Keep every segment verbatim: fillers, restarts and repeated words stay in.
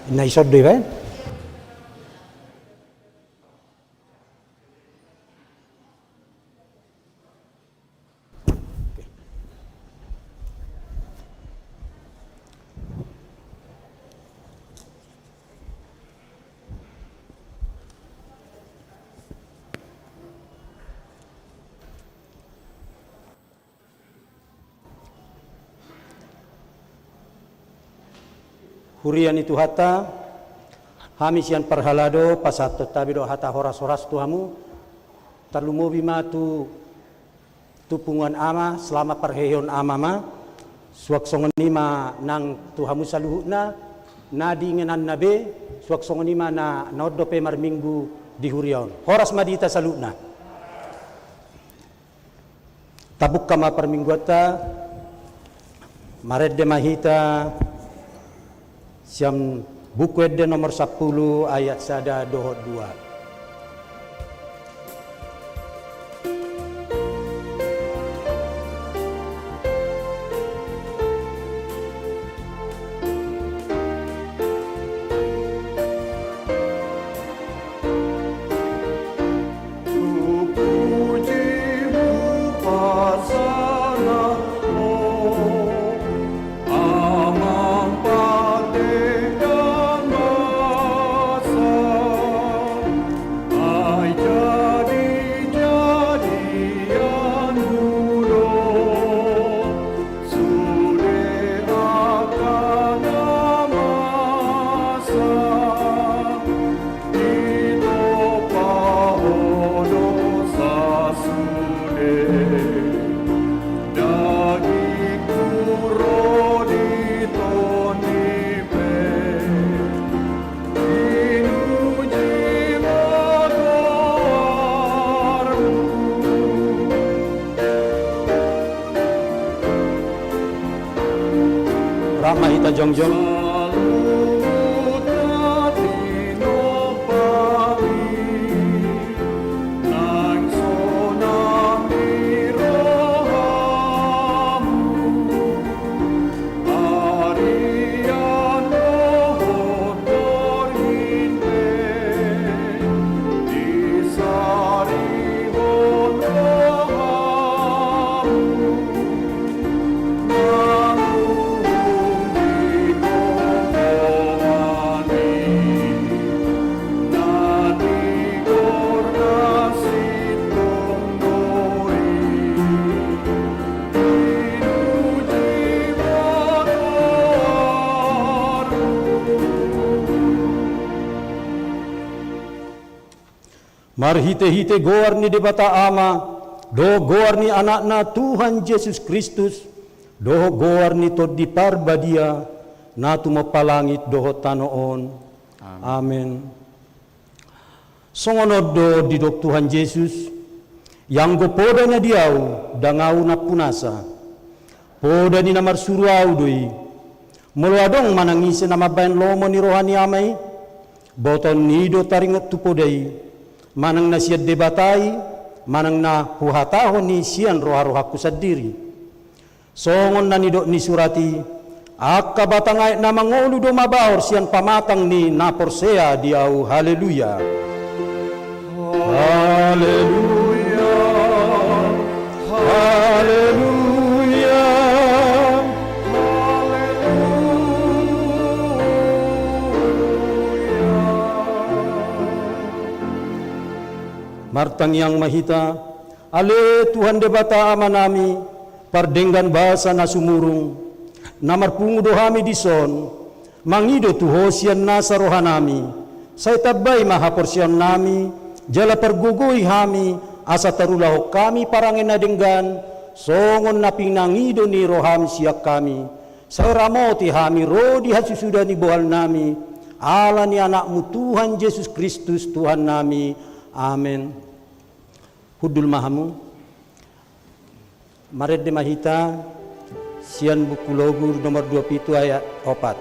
Na ison do ibaen. Huria ni Tuhanta, hami sian parhalado pasahathon hami do hata horas-horas tu hamu. Tarlumobi ma tu, tu punguan ama, selama parheheon ama ma. Suang songon i ma nang tu hamu saluhutna, na di ingananna be, suang songon i ma na, na on dope marminggu di huria on. Horas ma di hita saluhutna. Tabuka ma parmingguanta, marende ma hita sian Buku Ende nomor sampulu ayat sada dohot dua. Sude angka na masa, ditompa Ho do sasude, dagingku ro di tondi pe. Pinuji ma goarMu. Rap ma hita jongjong. Saluhutna tinompami. Naeng sonang di rohaMu, arian dohot borngin pe, disarihon rohaMu. Marhitehite goar ni Debata Ama, dohot goar ni Anakna Tuhan Jesus Kristus, dohot goar ni Tondi Parbadia, na tumompa langit dohot tano on. Amen. Amen. Songon on do didok Tuhan Jesus, ianggo poda na di Ahu, ndang Ahu nampunasa. Poda ni na marsuru Ahu do i. Molo adong manang ise na mambahen lomo ni roha ni Ama i, botoon ni i do taringot tu poda i, manang na sian Debata i, manang na huhatahon i sian roharohangku sandiri. Songon na nidok ni surat i, angka batang aek na mangolu do mabahor sian pamatang ni na porsea di Ahu. Haleluya. Haleluya. Haleluya. Haleluya. Martangiang ma hita. Ale Tuhan Debata Amanami, pardenggan basa na sumurung, na marpungu do hami dison, mangido tu Ho sian nasa rohanami, sai tambai ma haporseaonnami, jala pargogoi hami, asa tarulahon hami parange na denggan, songon na pinangido ni roham sian hami, sai ramoti hami ro di hasusuda ni bohalnami, ala ni Anakmu Tuhan Jesus Kristus Tuhannami. Amen. Hundul ma hamu. Marende ma hita sian Buku Logu nomor dua pitu ayat opat.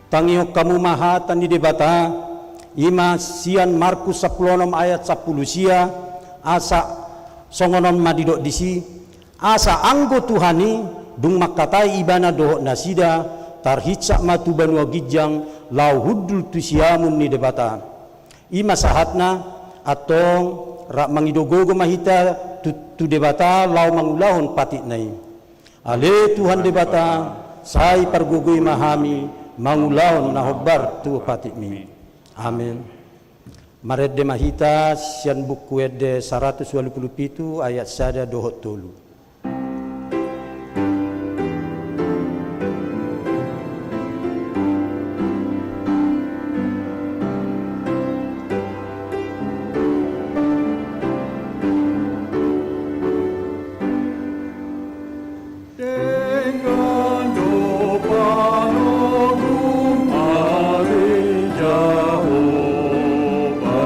Tangihon hamu ma hata ni Debata, i ma sian Markus sampulu onom ayat sampulu sia, asa songon on ma didok disi, asa anggo Tuhan i, dung mangkatai ibana dohot nasida, tarhinsa ma tu banua ginjang, laho hundul tu siamun ni Debata. I ma sahatna, antong, rap mangido gogo ma hita tu, tu Debata laho mangulahon patikna i. Ale Tuhan Debata, sai pargogoi ma hami mangulahon na hombar tu patikmi. Amen. Marende ma hita sian Buku Ende saratus ualu pulu pitu ayat sada dohot tolu. Denggan do panongum, ale Jahowa,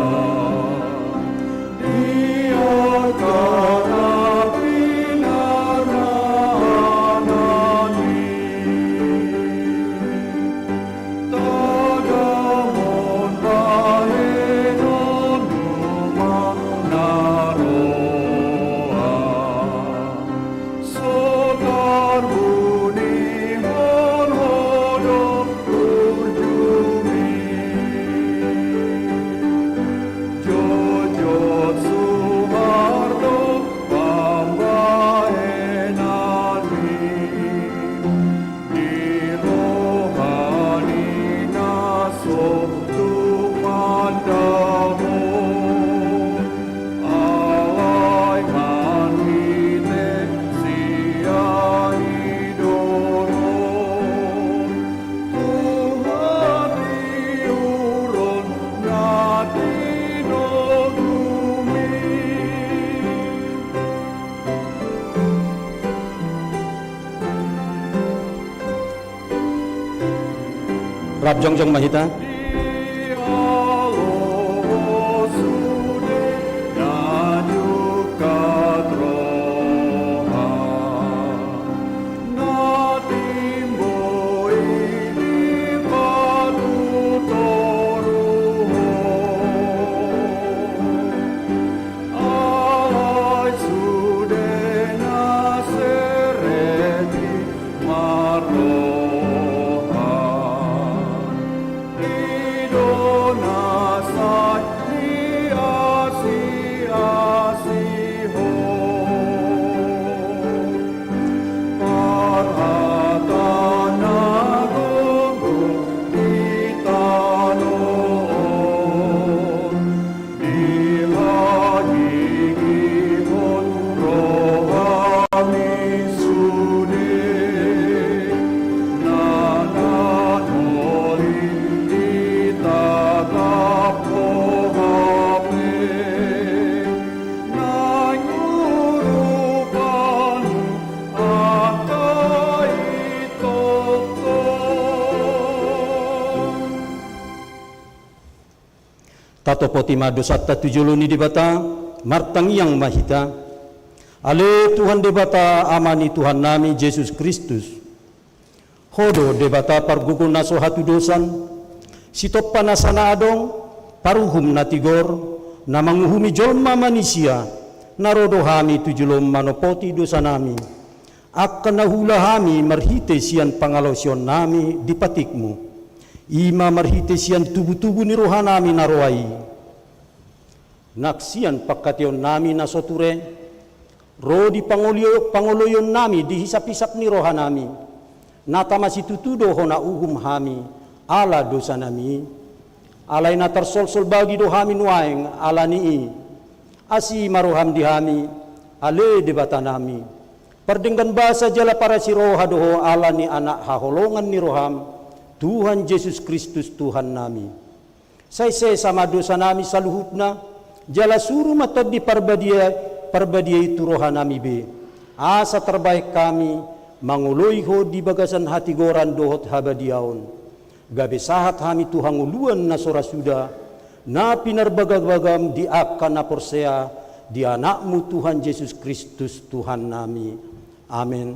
di angka na pinarnahanami. Tagamon bahenonmu ma na roa, so tarbunihon Ho do burjumi. Jotjot suhar do pambahenanmi di roha ni na so tung mandao, alai marhite sian i do ro tu hatiuron na tinogumi. Rap jongjong ma hita. Alai sude na serep i marroha, i do na sai niasiasi ho. Parhata na gogo di tano on, dihagigihon rohami sude, na naeng ditangkas ho hape, naeng urupanmu angka i tongtong. Tatopoti ma dosanta tu jolo ni Debata, martangiang ma hita. Ale Tuhan Debata, Ama ni Tuhannami Jesus Kristus, Ho do Debata pargogo na so hatudosan, sitompa nasa na adong, paruhum na tigor, na manguhumi jolma manisia, na ro do hami tu jolom manopoti dosanami, angka na huula hami marhite sian pangalaosionnami di patikmu. I ma marhite sian tubutubu ni rohanami na roa i. Nang sian pangkataionnami na so ture, ro di pangolio-, pangoloionnami di hisaphisap ni rohanami, na tama situtu do hona uhum hami, ala dosanami. Alai na tarsolsol bagi do hami nuaeng, ala ni i. Asi ma roham di hami, ale Debatanami. Pardenggan basa jala parasi roha do ho ala ni Anak haholongan ni roham, Tuhan Jesus Kristus Tuhannami. Sai sesa ma dosanami saluhutna, jala suru ma Tondi Parbadia, Parbadia i tu rohanami be. Asa tarbahen hami, mangoloi ho di bagasan hatigoran dohot habadiaon. Gabe sahat hami tu hangoluan na so ra suda, na pinarbagabagam di angka na porsea, di Anakmu Tuhan Jesus Kristus Tuhannami. Amen.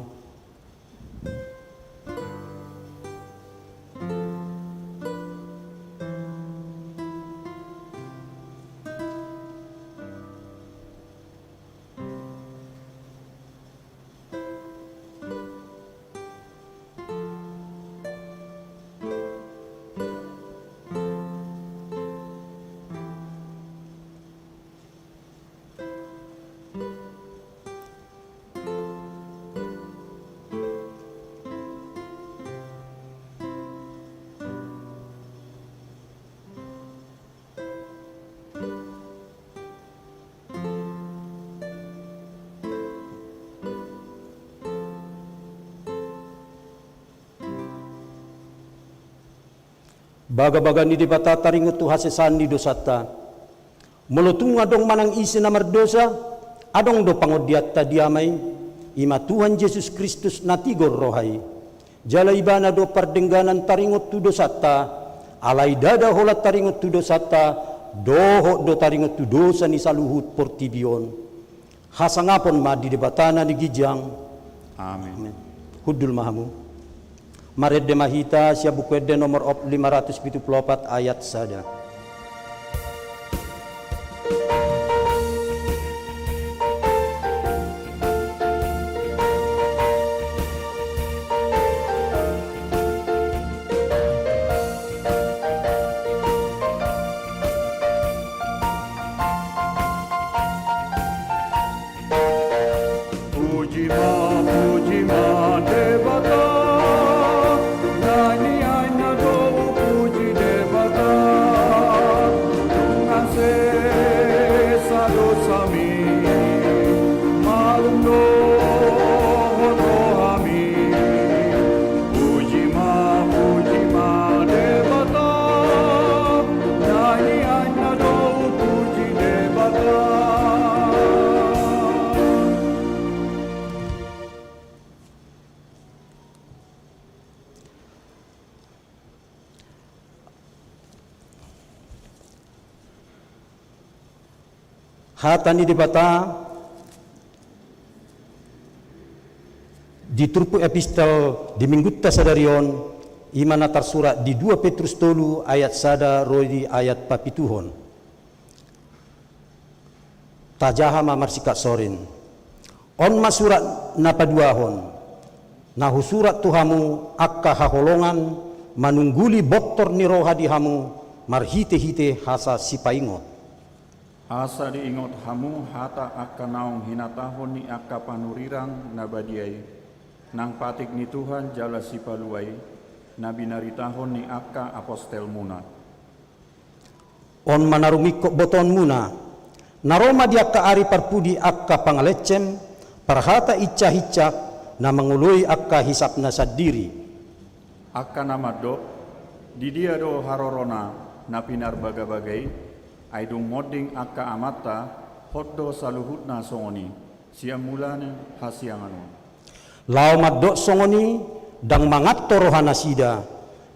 Bagabaga ni Debata taringot tu hasesaan ni dosanta. Molo tung adong manang ise na mardosa, adong do pangondianta di Ama i, i ma Tuhan Jesus Kristus na tigor roha i. Jala Ibana do pardengganan taringot tu dosanta, alai ndada holan taringot tu dosanta, dohot do taringot tu dosa ni saluhut portibi on. Hasangapon ma di Debata na di ginjang. Amin. Amin. Hundul ma hamu. Marende ma hita sian Buku Ende nomor op lima ratus pitu pulu opat ayat sada. Puji ma, puji ma Debata, na nian na do puji Debata, nunga sesa dosami, malum do hot rohami. Puji ma, puji ma Debata, na nian na do puji Debata. Hata ni Debata di turpuk epistel di Minggunta sadari on, i ma na tarsurat di dua Petrus tolu ayat sada ro di ayat papituhon. Tajaha ma marsikat sorin. On ma surat na paduahon, na husurat tu hamu angka haholongan, manungguli bontor ni roha di hamu marhitehite hasa sipaingot. Asa diingot hamu hata angka naung hinatahon ni angka panurirang na badia i, nang patik ni Tuhan jala Sipalua i, na binaritahon ni angka apostelmuna. On ma na rumingkot botoonmuna, na ro ma di angka ari parpudi angka pangalengsem, parhata incak-incak, na mangoloi angka hisapna sandiri. Angka na mandok, didia do harorona na pinarbagabaga i, ai dung monding angka amanta, hot do saluhutna songon i, sian mulana hasiangan on. Laho mandok songon i, ndang manganto rohanasida,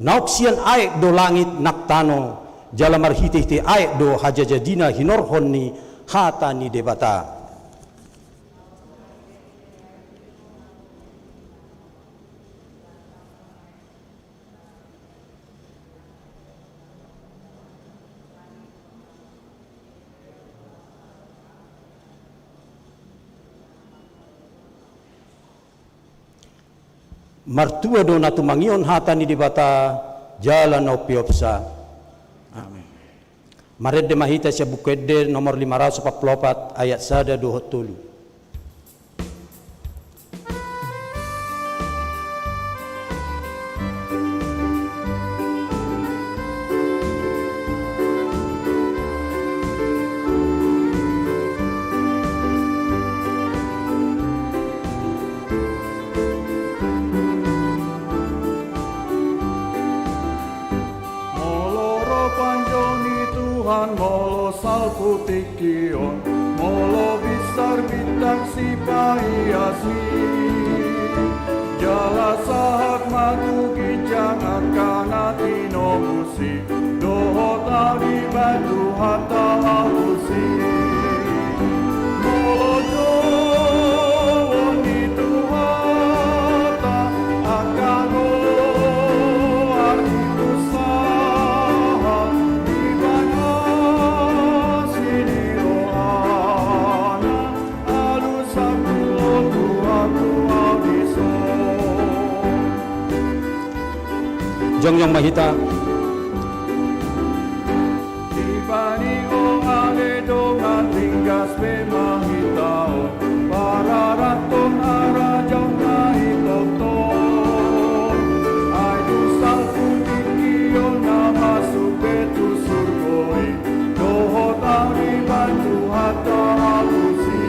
naung sian aek do langit nang tano, jala marhitehite aek do hajajadina hinorhon ni hata ni Debata. Martua do na tumangihon hata ni Debata jala na umpeopsa. Amin. Marende ma hita sian Buku Ende nomor lima ratus opat pulu opat ayat sada dohot tolu. Molo ro panjou ni Tuhan, molo salpu tingki on, molo binsar bintang sipaiasi, jala sahat ma tu ginjang angka na tinomusi, dohot ahu dibantu hata alusi. Molo jouon ni Tuhanta angka goar ni tu sahat, dibahen asi ni rohana, alusan do tuhanku ahu dison. Jongjong ma hita. Dibahen i ale dongan, ringgas pe ma hita on, pararathon harajaon na i tongtong. Ai dung salpu tingki on, na masuk pe tu surgo i, dohot ahu dibantu hata alusi.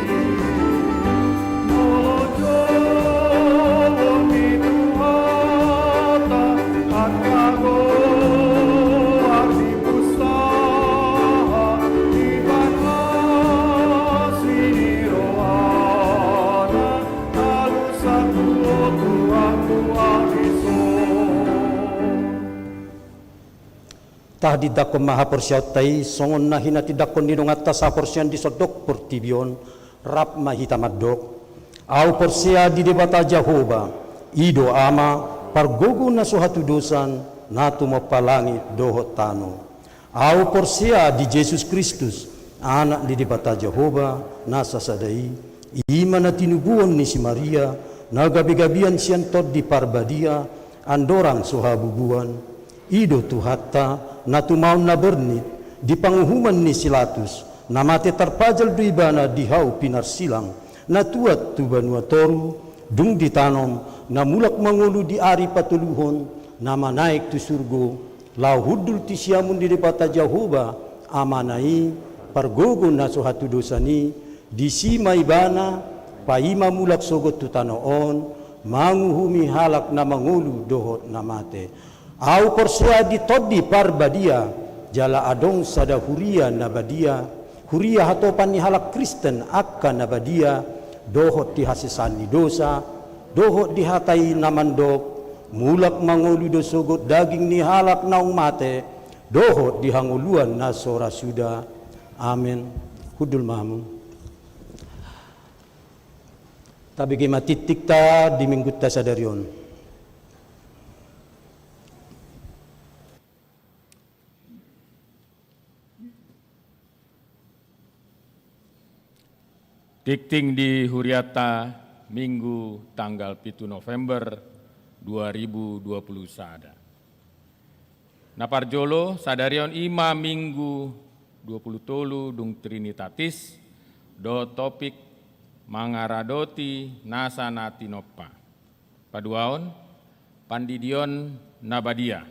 Molo jouon ni Tuhanta angka goar Tahatindangkon ma haporseaonta i, songon na hinatindangkon ni donganta sahaporseaon di sandok portibi on, rap ma hita mandok. Ahu porsea di Debata Jahowa, i do Ama, pargogo na so hatudosan, na tumompa langit dohot tano. Ahu porsea di Jesus Kristus, Anak ni Debata Jahowa, na sasada i, i ma na tinubuhon ni si Maria, na gabegabean sian Tondi Parbadia, andorang so habubuan. I do Tuhanta, na tumaon na bernit, di panguhuman ni si Latus, na mate tarpajal do ibana di hau pinarsilang, na tuat tu banua toru, dung ditanom, na mulak mangolu di ari patoluhon, na manaek tu surgo, laho hundul tu siamun ni Debata Jahowa, Amana i, pargogo na so hatudosan i, disi ma ibana, paima mulak sogot tu tano on, manguhumi halak na mangolu dohot na mate. Ahu porsea di Tondi Parbadia, jala adong sada huria na badia, huria hatopan ni halak Kristen angka na badia, dohot di hasesaan ni dosa, dohot di hata i na mandok, mulak mangolu do sogot daging ni halak naung mate, dohot di hangoluan na so ra suda. Amen. Hundul ma hamu. Tabege ma tingtingta di minggunta sadari on. Tingting di hurianta, Minggu tanggal pitu November dua ribu dua puluh sada. Na parjolo, sadari on i ma Minggu dua puluh tolu dung Trinitatis, dohot topik mangaradoti nasa na tinompa. Paduahon, pandidion na badia.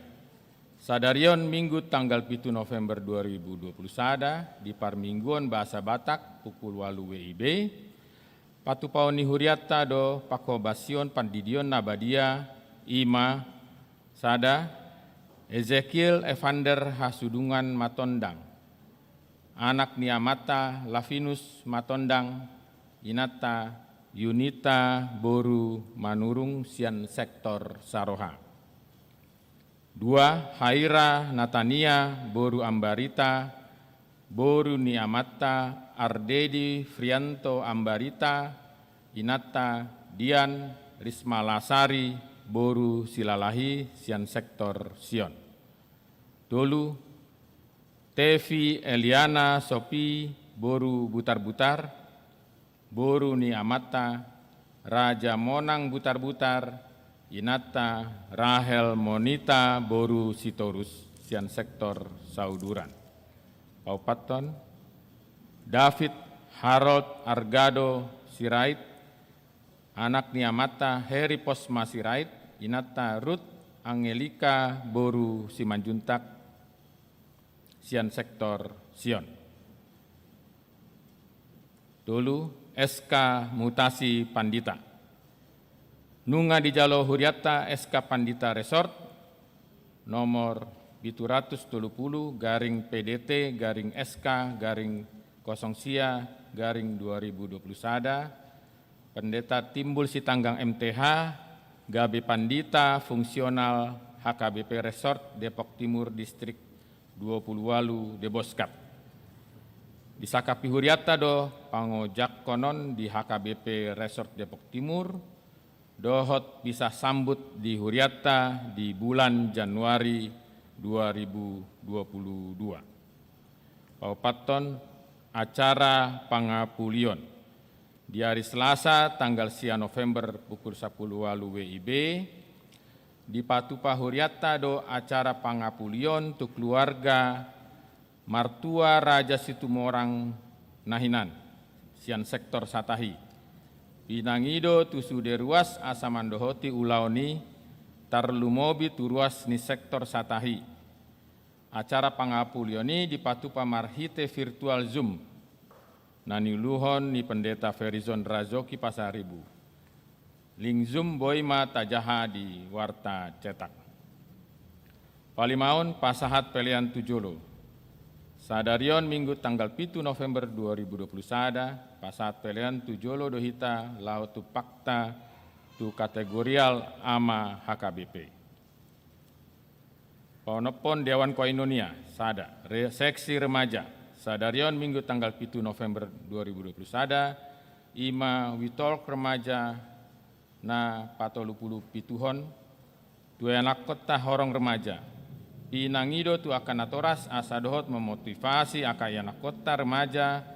Sadari on Minggu tanggal pitu November dua ribu dua puluh sada, di parmingguon bahasa Batak pukul ualu W I B, patupaon ni hurianta do panghobasion pandidion na badia, i ma, sada, Ezekiel Evander Hasudungan Matondang, anak ni amanta Lavinus Matondang, inanta Yunita boru Manurung sian sektor Saroha. Dua, Haira Natania boru Ambarita, boru ni amanta Ardedi Frianto Ambarita, inanta Dian Rismalasari boru Silalahi sian sektor Sion. Tolu, Tevi Eliana Sopi boru Butarbutar, boru ni amanta Raja Monang Butarbutar, inanta Rahel Monita boru Sitorus sian sektor Sauduran. Paopathon, David Harold Argado Sirait, anak ni amanta Heri Posma Sirait, inanta Ruth Angelika boru Simanjuntak sian sektor Sion. Tolu, S K Mutasi Pandita. Nunga dijalo hurianta S K Pandita Resort, nomor pitu ratus tolu pulu garing P D T garing S K garing kosong sia garing dua ribu dua puluh sada, Pendeta Timbul Sitanggang M T H, gabe pandita fungsional H K B P Resort Depok Timur Distrik dua puluh ualu Deboskap. Disangkapi hurianta do pangojakhon on di H K B P Resort Depok Timur, dohot pisah sambut di hurianta di bulan Januari dua ribu dua puluh dua. Paopathon, acara pangapulion. Di ari Selasa tanggal sia November pukul sapulu ualu W I B, dipatupa hurianta do acara pangapulion tu keluarga martua Raja Situmorang na hinan, sian sektor Satahi. Pinangido tu sude ruas asa mandohoti ulaon i, tarlumobi tu ruas ni sektor Satahi. Acara pangapulion i dipatupa marhite virtual Zoom, na niuluhon ni Pendeta Verizon Razoki Pasaribu. Link Zoom boi ma tajaha di warta cetak. Palimaon, pasahat pelean tu jolo. Sadari on Minggu tanggal pitu November dua ribu dua puluh sada, pasahat pelean tu jolo do hita laho tumpakta tu kategorial ama H K B P. Paonomhon Dewan Koinonia, sada, re-, seksi remaja, sadari on Minggu tanggal pitu November dua ribu dua puluh sada, i ma We Talk Remaja na patolupulupituhon, tu ianakkonta horong remaja. Pinangido tu angka natoras asa dohot memotivasi angka ianakkonta remaja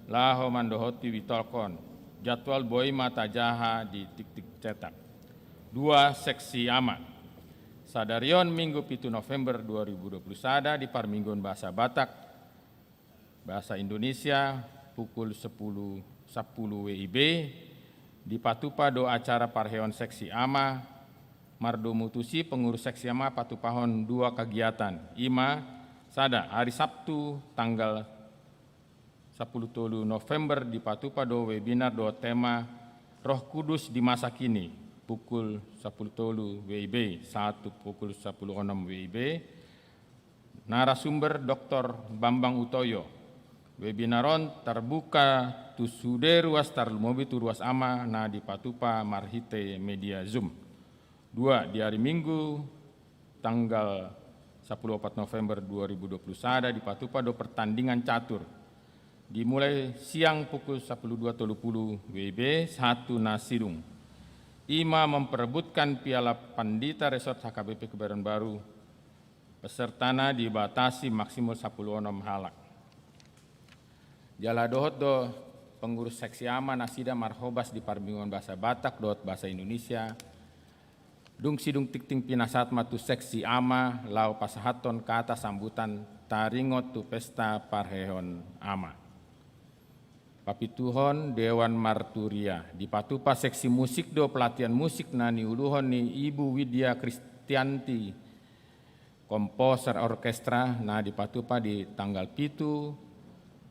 laho mandohoti We Talk on. Jadwal boi ma tajaha di tingting cetak. Dua, seksi ama. Sadari on Minggu pitu November dua ribu dua puluh sada di parmingguon bahasa Batak, bahasa Indonesia, pukul sepuluh, sepuluh W I B, dipatupa do acara parheon seksi ama. Mardomu tusi pengurus seksi ama patupahon dua kegiatan. I ma, sada, hari Sabtu tanggal sepuluh tolu November dipatupa do webinar dohot tema Roh Kudus di Masa Kini, pukul sepuluh tolu W I B, satu pukul sepuluh onom W I B. Narasumber Doktor Bambang Utoyo. Webinar on tarbuka tu sude ruas, tarlumobi tu ruas ama na dipatupa marhite media Zoom. Dua, di hari Minggu tanggal sepuluh opat November dua ribu dua puluh sada dipatupa do pertandingan catur. Dimulai siang pukul sepuluh dua tolu puluh W I B sahat tu na sidung. I ma memperebutkan Piala Pandita Resort H K B P Kebayoran Baru. Pesertana dibatasi maksimal sapuluh onom halak. Jala dohot do pengurus seksi ama nasida marhobas di parmingguon bahasa Batak dohot bahasa Indonesia. Dung sidung tingting pinasahat ma tu seksi ama laho pasahathon kata sambutan taringot tu pesta parheon ama. Papituhon, Dewan Marturia. Dipatupa seksi musik do pelatihan musik na niuluhon ni Ibu Widya Kristianti, komposer orkestra, na dipatupa di tanggal pitu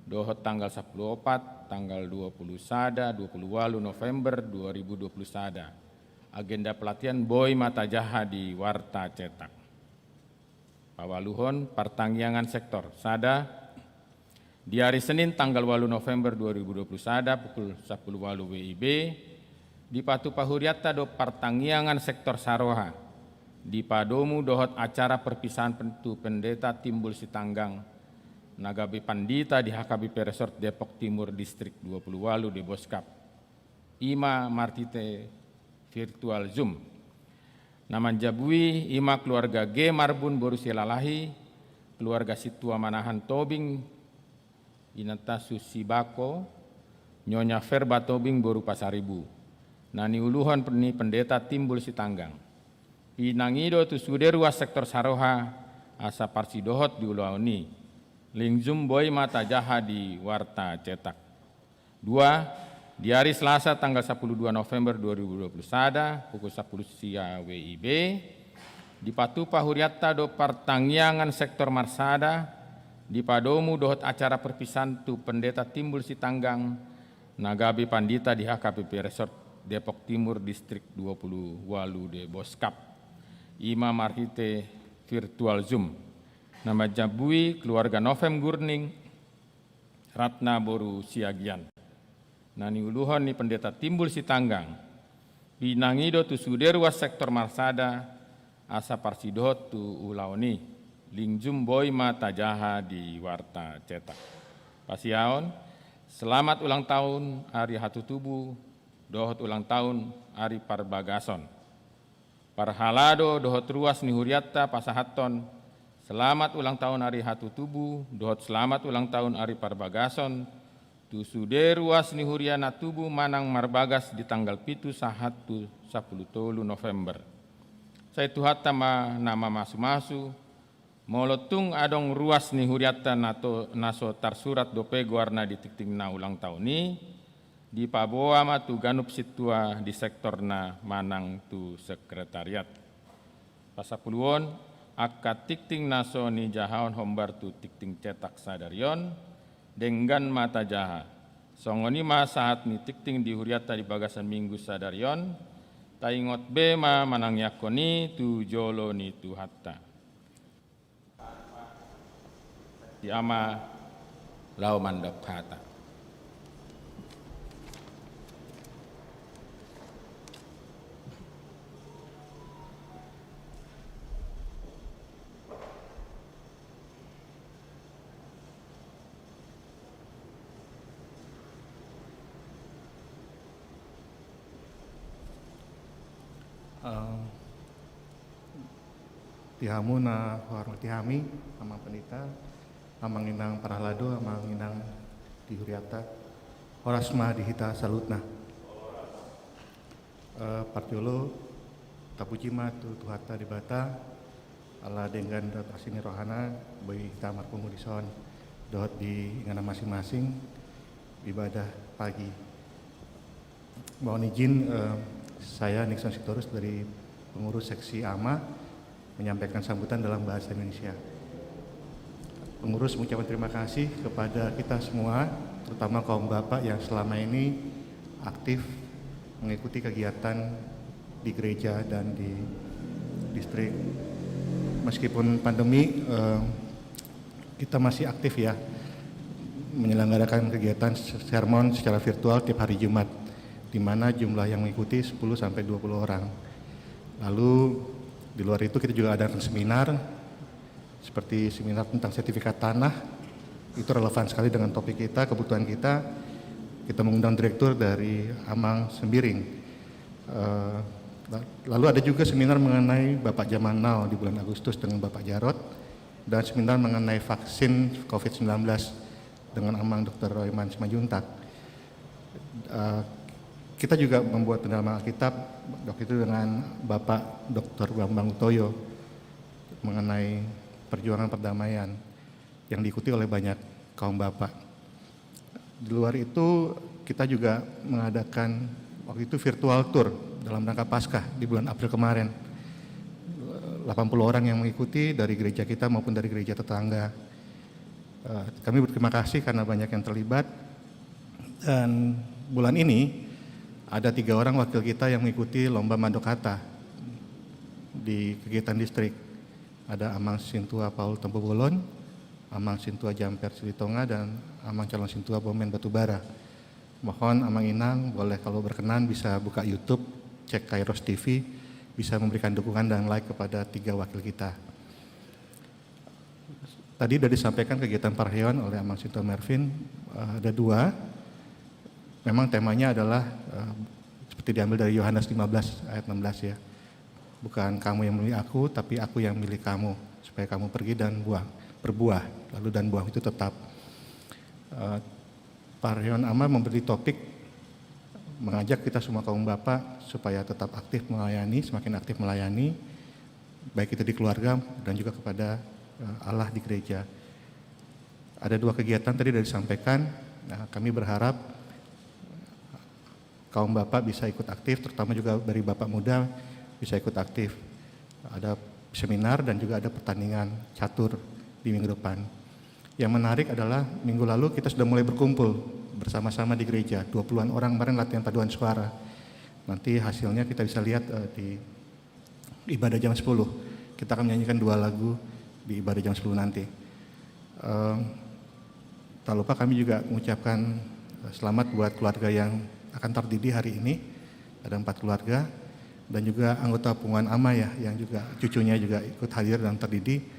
dohot tanggal sepuluh opat, tanggal dua puluh sada, dua puluh walu November dua ribu dua puluh sada. Agenda pelatihan boi ma tajaha di warta cetak. Paualuhon, partangiangan sektor. Sada, di hari Senin tanggal walu November dua ribu dua puluh sada pukul sepuluh walu W I B, dipatupa hurianta do partangiangan sektor saroha. Dipadomu dohot acara perpisahan pen-, tu Pendeta Timbul Sitanggang, na gabe pandita di H K B P Resort Depok Timur Distrik dua puluh walu Deboskap. I ma marhite virtual Zoom. Na manjabui i ma keluarga G Marbun boru Silalahi, keluarga Sintua Manahan Tobing, inanta Susi Bako, Nyonya Verba Tobing boru Pasaribu. Na niuluhon ni Pendeta Timbul Sitanggang. Pinangido tu sude ruas sektor saroha asa parsidohot di ulaon i. Link Zoom boi ma tajaha di warta cetak. Dua, di hari Selasa tanggal sepuluh dua November dua ribu dua puluh sada, pukul sepuluh sia W I B, dipatupa hurianta do partangiangan sektor marsada, dipadomu dohot acara perpisahan tu Pendeta Timbul Sitanggang, na gabe pandita di H K B P Resort Depok Timur Distrik dua puluh walu Deboskap. I ma marhite virtual Zoom. Na manjabui keluarga Novem Gurning, Ratna boru Siagian. Na niuluhon ni Pendeta Timbul Sitanggang. Pinangido tu sude ruas sektor marsada asa parsidohot tu ulaon i. Link Zoom boi ma tajaha di warta cetak. Pasiaon, selamat ulang tahun ari hatutubu dohot ulang tahun ari parbagason. Parhalado dohot ruas ni hurianta pasahathon selamat ulang tahun ari hatutubu dohot selamat ulang tahun ari parbagason tu sude ruas ni huria na tubu manang marbagas di tanggal pitu sahat tu sapuluh tolu November. Sai Tuhanta ma na mamasumasu, molo tung adong ruas ni hurianta na to-, na so tarsurat dope goarna di tingting na ulang tahun i, dipaboa ma tu ganup sintua di sektorna manang tu sekretariat. Pasapuluon, angka tingting na so nijahahon hombar tu tingting cetak sadari on, denggan ma tajaha. Songon i ma sahat ni tingting di hurianta di bagasan Minggu sadari on, taingot be ma manangiangkon i tu jolo ni Tuhanta. Di ama laho mandok hata. Eh, di hamu na huhormati hami, Amang Pandita, Amang Inang Parhalado, Amang Inang Dihuriata, horas ma di hita saluhutna. Eh, parjolo, tapuji ma tu Tuhanta Debata, ala denggan dohot asi ni rohana, boi hita marpungu dison, dohot di inganan masing-masing, ibadah pagi. Mohon izin, eh, saya Nixon Sitorus dari pengurus seksi AMA menyampaikan sambutan dalam bahasa Indonesia. Pengurus mengucapkan terima kasih kepada kita semua, terutama kaum bapak yang selama ini aktif mengikuti kegiatan di gereja dan di distrik. Meskipun pandemi, eh, kita masih aktif, ya, menyelenggarakan kegiatan sermon secara virtual tiap hari Jumat, di mana jumlah yang mengikuti sepuluh sampai dua puluh orang. Lalu di luar itu kita juga ada seminar, seperti seminar tentang sertifikat tanah. Itu relevan sekali dengan topik kita, kebutuhan kita. Kita mengundang direktur dari Amang Sembiring. Eh, la-, lalu ada juga seminar mengenai Bapak Zaman Now di bulan Agustus dengan Bapak Jarot, dan seminar mengenai vaksin covid sembilan belas dengan Amang doktor Royman Simanjuntak. Eh, kita juga membuat pendalaman Alkitab waktu itu dengan Bapak doktor Bambang Utoyo mengenai perjuangan perdamaian yang diikuti oleh banyak kaum bapak. Di luar itu, kita juga mengadakan waktu itu virtual tour dalam rangka Paskah di bulan April kemarin. Delapan puluh orang yang mengikuti dari gereja kita maupun dari gereja tetangga. Eh, kami berterima kasih karena banyak yang terlibat. Dan bulan ini ada tiga orang wakil kita yang mengikuti lomba mandok kata di kegiatan distrik. Ada Amang Sintua Paul Tampubolon, Amang Sintua Jamper Silitonga, dan Amang Calon Sintua Bomen Batubara. Mohon Amang Inang, boleh kalau berkenan bisa buka YouTube, cek Kairos T V, bisa memberikan dukungan dan like kepada tiga wakil kita. Tadi sudah disampaikan kegiatan parheon oleh Amang Sintua Mervin, eh, ada dua. Memang temanya adalah, eh, seperti diambil dari Yohanes lima belas ayat enam belas, ya. "Bukan kamu yang memilih aku, tapi aku yang memilih kamu, supaya kamu pergi dan buah, berbuah, lalu dan buah itu tetap." Eh, Parheon AMA memberi topik mengajak kita semua kaum bapak supaya tetap aktif melayani, semakin aktif melayani, baik itu di keluarga dan juga kepada, eh, Allah di gereja. Ada dua kegiatan tadi sudah disampaikan. Nah, kami berharap kaum bapak bisa ikut aktif, terutama juga dari bapak muda bisa ikut aktif. Ada seminar dan juga ada pertandingan catur di minggu depan. Yang menarik adalah minggu lalu kita sudah mulai berkumpul bersama-sama di gereja. Dua puluhan orang kemarin latihan paduan suara. Nanti hasilnya kita bisa lihat, eh, di ibadah jam sepuluh. Kita akan menyanyikan dua lagu di ibadah jam sepuluh nanti. Eh, tak lupa kami juga mengucapkan, eh, selamat buat keluarga yang akan terdidi hari ini. Ada empat keluarga dan juga anggota punguan AMA, ya, yang juga cucunya juga ikut hadir dan terdidi.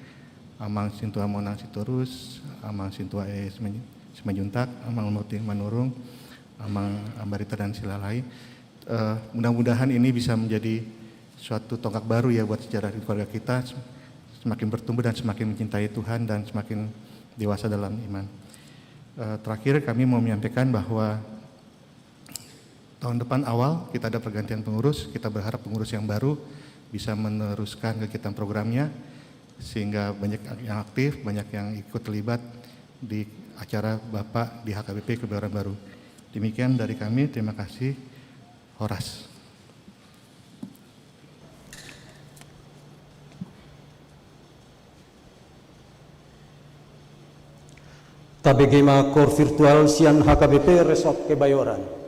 Amang Sintua Monang Sitorus, Amang Sintua E Siman-, Simanjuntak, Amang Nurdin Manurung, Amang Ambarita dan Silalahi. Eh, mudah-mudahan ini bisa menjadi suatu tonggak baru, ya, buat sejarah di keluarga kita, semakin bertumbuh dan semakin mencintai Tuhan dan semakin dewasa dalam iman. Eh, terakhir, kami mau menyampaikan bahwa tahun depan awal kita ada pergantian pengurus, kita berharap pengurus yang baru bisa meneruskan kegiatan programnya, sehingga banyak yang aktif, banyak yang ikut terlibat di acara Bapak di H K B P Kebayoran Baru. Demikian dari kami, terima kasih. Horas. Tabege ma koor virtual sian H K B P Resort Kebayoran.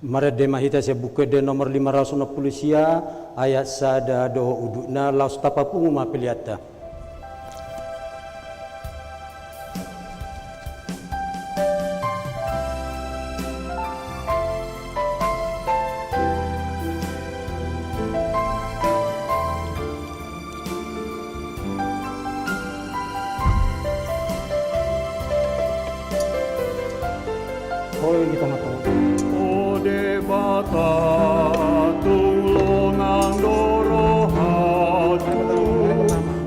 Marende ma hita sian Buku Ende nomor lima ratus onom pulu sia, ayat sada dohot udutna, laos tapapungu ma peleanta. Oi, di tongah-tongah. O Debata, tung longang do rohangku,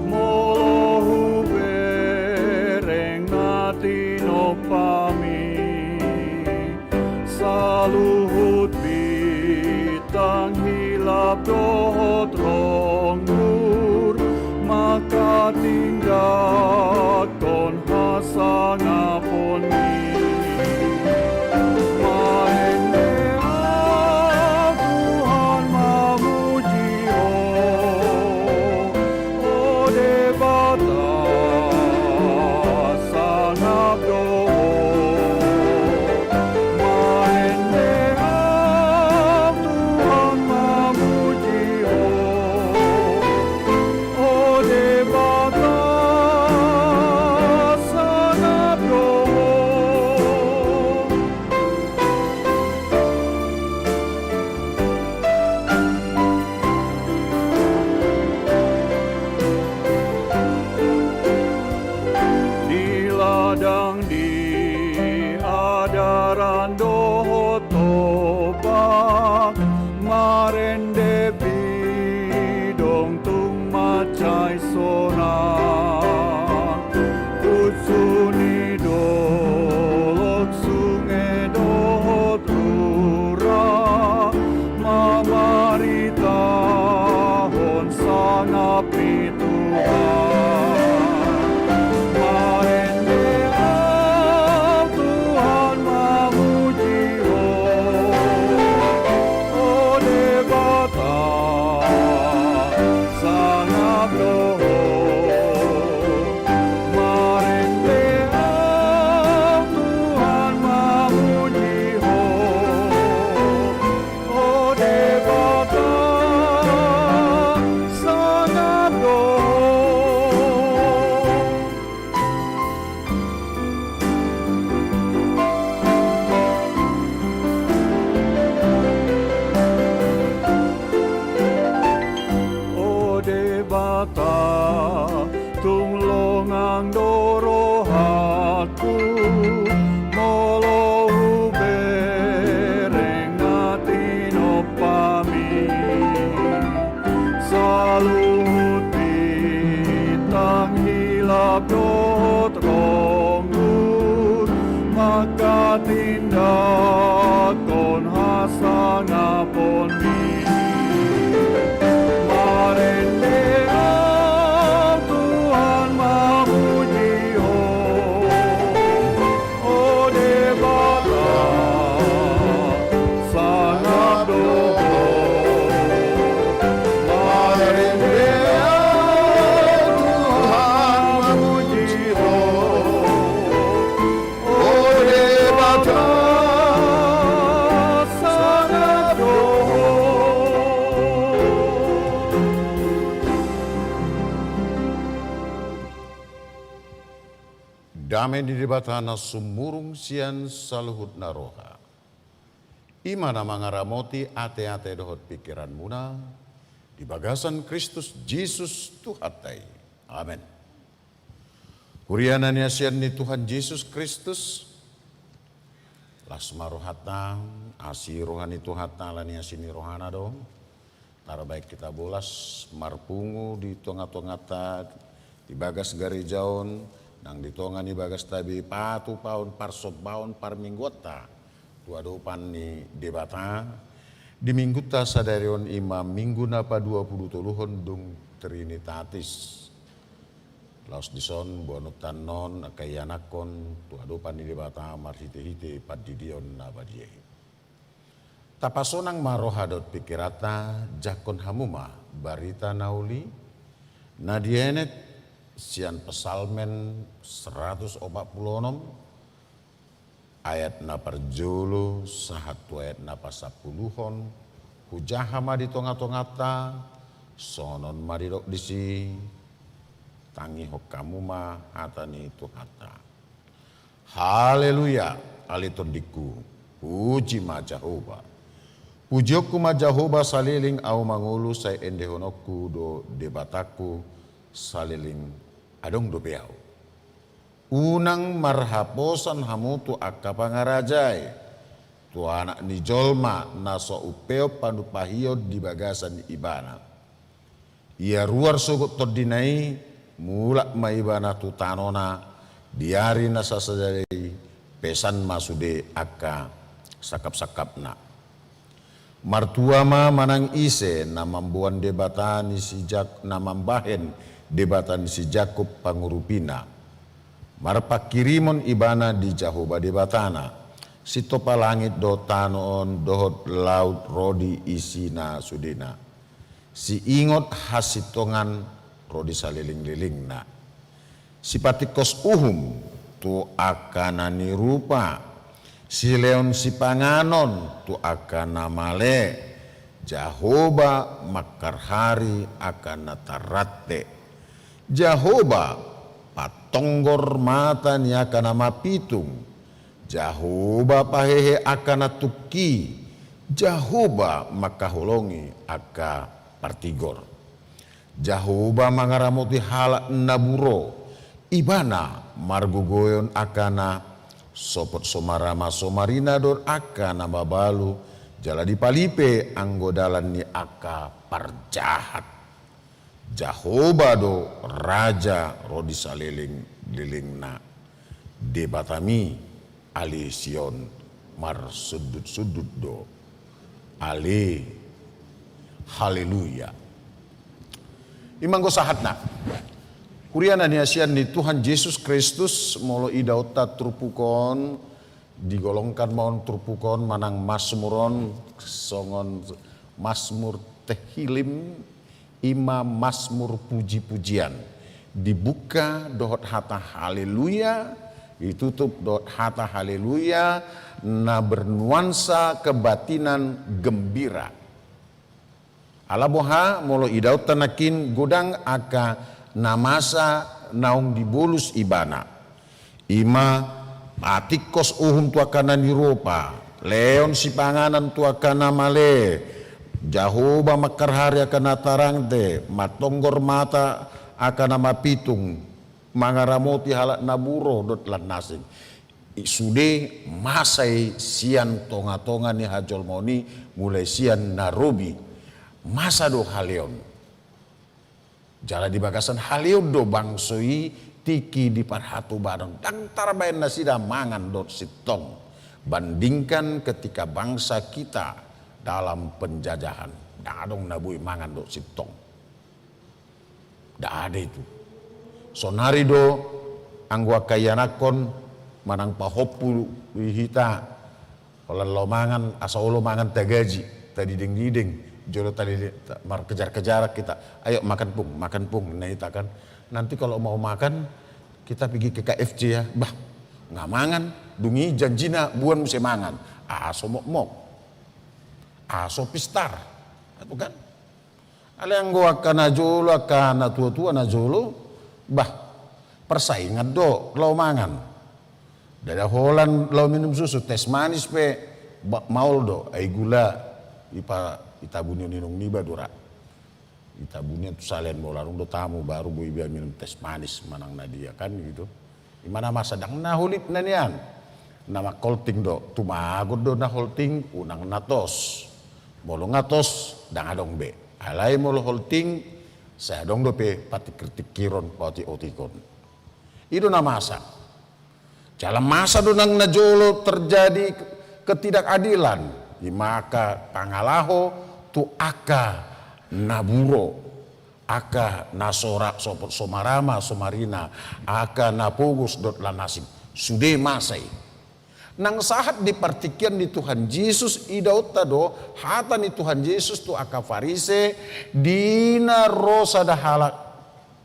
molo hubereng na tinompaMi. Saluhut bintang hilap dohot ronggur manghatindanghon hasangaponMi. Marende ahu, Tuhan, mamuji Ho. O Debata, sangap do Ho. Marende ahu, Tuhan, mamuji Ho. O Debata, sangap do Ho. Di ladang, di adaran dohot topak, marende bidong tung mansai sonang. Unsur ni dolok, sunge dohot rura, mamaritahon sangap ni Tuhan. Marende ahu, Tuhan, mamuji Ho. O Debata, sangap do Ho. Marende ahu, Tuhan, mamuji Ho. O Debata, sangap do Ho. O Debata, tung longang do rohangku, molo hubereng na tinompaMi. Saluhut bintang hilap dohot ronggur manghatindanghon hasangaponMi. Marende ahu, Tuhan, mamuji Ho. O Debata, sangap do Ho. Marende ahu, Tuhan, mamuji Ho. O Debata, sangap do Ho. Dame ni Debata na sumurung sian saluhutna roha, i ma na mangaramoti ateate dohot pingkiranmuna di bagasan Kristus Jesus Tuhanta i. Amen. Huria na niasian ni Tuhan Jesus Kristus, las ma rohanta. Asi roha ni Tuhanta ala ni asi ni rohana do. Tarbahen hita bolas marpungu di tongatonganta, di bagas gareja on, nang di tonga ni bagasta be, patupaon parsombaon parmingguanta tu adopan ni Debata. Di minggunta sadari on, i ma minggu na paduapulutoluhon dung Trinitatis. Laos dison boanonta annon angka ianakhon tu adopan ni Debata marhitehite pandidion na badia i. Tapasonang ma roha dohot pingkiranta, jangkon hamu ma barita na uli na dienet sian Psalmen saratus opat pulu onom, Ayat na parjolo sahat tu ayat na pasampuluhon, hujaha ma di tonga-tonganta, songon on ma didok disi, tangihon hamu ma hata ni Tuhanta. Haleluya, ale tondingku, puji ma Jahowa. Pujionku ma Jahowa saleleng ahu mangolu, sai endehononku do Debatangku saleleng adong dope ahu. Unang marhaposan hamu tu angka pangaraja i, tu Anak ni jolma na so umpeop panumpahion di bagasan ibana. Ia ruar sogot tondina i, mulak ma ibana tu tanona, di ari na sasada i, pesan ma sude angka sangkap-sangkapna. Martua ma manang ise na mamboan Debata ni si Jak-, na mambahen Debata ni si Jakob pangurupina. Marpanghirimon ibana di Jahowa Debatana. Sintompa langit dohot tano on dohot laut ro di isina sudena. Siingot hasintongan ro di saleleng-lelengna. Sipatingkos uhum tu angka na nirupa, silehon sipanganon tu angka na male, Jahowa mangkarhari angka na tarrante. Jahowa patonggor mata ni angka na mapitung, Jahowa pahehe angka na tungki, Jahowa mangkaholongi angka partigor. Jahowa mangaramoti halak na buro, ibana margogoion angka na sopot somarama somarina dohot angka na mabalu, jala dipalipe anggo dalan ni angka parjahat. Jahowa do Raja ro di saleleng-lelengna. Debatami ale Sion marsundut-sundut do. Ale. Haleluya. I ma anggo sahatna. Huria na niasian ni Tuhan Jesus Kristus, molo idaonta turpuk on, digolongkan ma on turpuk on manang Masmur on songon Masmur Tehillim, i ma Masmur puji-pujian. Dibuka dohot hata haleluya, ditutup dohot hata haleluya, na bernuansa kebatinan gembira. Ala boha, molo idaonta nangkin godang angka na masa naung dibolus ibana. I ma, patingkos uhum tu angka na nirupa, lehon sipanganon tu angka na male, Jahowa mangkarhari angka na tarrante, matonggor mata angka na mapitung, mangaramoti halak na buro dohot lan na asing. I sude masa i sian tonga-tonga ni hajolmaon i, mulai sian na robi. Masa do haleon. Jala di bagasan haleon do bangso i tingki di parhatobanon, ndang tarbaen nasida mangan dohot sintong. Bandingkan ketika bangsa kita dalam penjajahan, ndang adong na boi mangan dohot sintong. Ndang ada itu. Sonari do anggo angka ianakhon manang pahompu di hita, holan laho mangan, asa olo mangan tagaji, tadideng-dideng, jolo tadi ta-, markejar-kejaran hita. "Ayo makan, Pung, makan, Pung," ninna hita kan. Nanti kalau mau makan, kita pergi ke K F C ya. Bah, nga mangan, dung i janjina buan muse mangan. Aso mokmok. Aso pistar. Itu kan? Alai anggo angka na jolo, angka na tua-tua na jolo, bah, persaingan do laho mangan. Ndada holan laho minum susu, teh manis pe, ba-, maol do, ai gula, ipa-, itabunion inong niba do ra. Itabunion tu salean, molo adong do tamu, baru boi iba minum teh manis, manang na dia kan gitu. I ma na masa, ndang na holitna nian. Na mangholting do, tumagon do na holting, unang na tos. Molo nga tos, ndang adong be. Alai molo holting, sai adong dope patingkir-tingkiron, paotik-otikon. I do na masa. Jala masa do nang na jolo terjadi ke-, ketidakadilan. I ma angka pangalaho tu angka na buro. Angka na so ra-, so-, so marama, so marina, angka na pogos dohot lan asing, sude masa i. Nang sahat di partingkian ni Tuhan Jesus, idaonta do hata ni Tuhan Jesus tu angka Farise, di na ro sada halak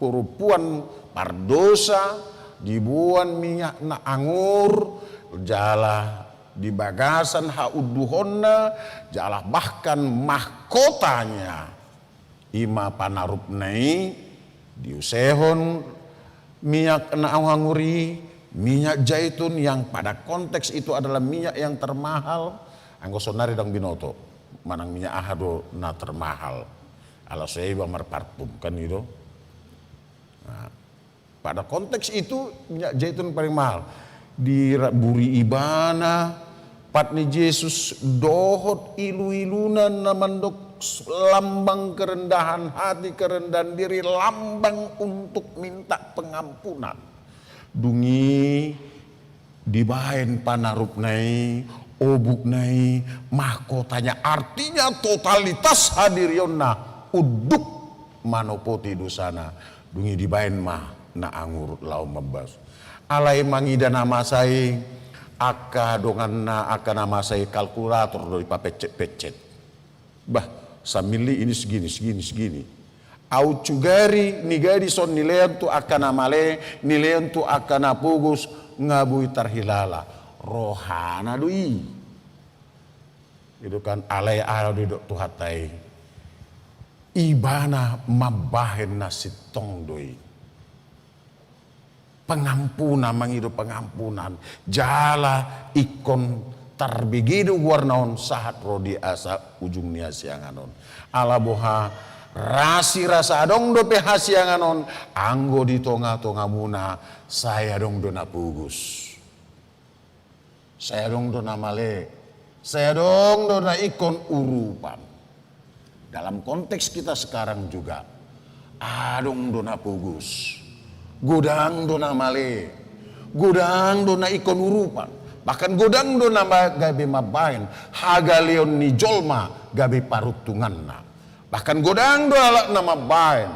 perempuan pardosa, diboan minyakna angur, jala di bagasan haunduhonna, jala bahkan mahkotanya, i ma panarupna i, diusehon minyak na anggur i, minyak zaitun yang pada konteks itu adalah minyak yang termahal. Anggo saonari ndang binoto manang minyak aha do na termahal. Ala so iba marparfum kan i do. Nah, pada konteks itu minyak zaitun paling mahal. Diraburi ibana pat ni Jesus dohot ilu-iluna na mandok lambang kerendahan hati, kerendahan diri, lambang untuk minta pengampunan. Dung i dibaen panarupna i, obukna i, mahkotanya, artinya totalitas hadirionna unduk manopoti dosana. Dung i dibaen ma na anggur laho mambasu. Alai mangida na masa i, angka donganna angka na masa i kalkulator do dipapencet-pencet. Bah, sambil i ini segini, segini, segini. Au cugari niga dison nilean tu angka na male, nilean tu angka na pogos, nga boi tarhilala. Rohana do i. Itu kan alai aha do didok Tuhanta i. Ibana mambahen na sintong do i. Pengampunan, mangido pengampunan. Jala ingkon tarbege do goarna on sahat ro di asa ujung ni hasiangan on. Ala boha, rasirasa adong dope hasiangan on, anggo di tonga-tongamuna, sai adong do na pogos. Sai adong do na male, sai adong do na ingkon urupan. Dalam konteks kita sekarang juga, adong do na pogos, godang do na male, godang do na ingkon urupan, bahkan godang do na ma-, gabe mambahen hagaleon ni jolma gabe paruntunganna. Bahkan godang do halak na mambahen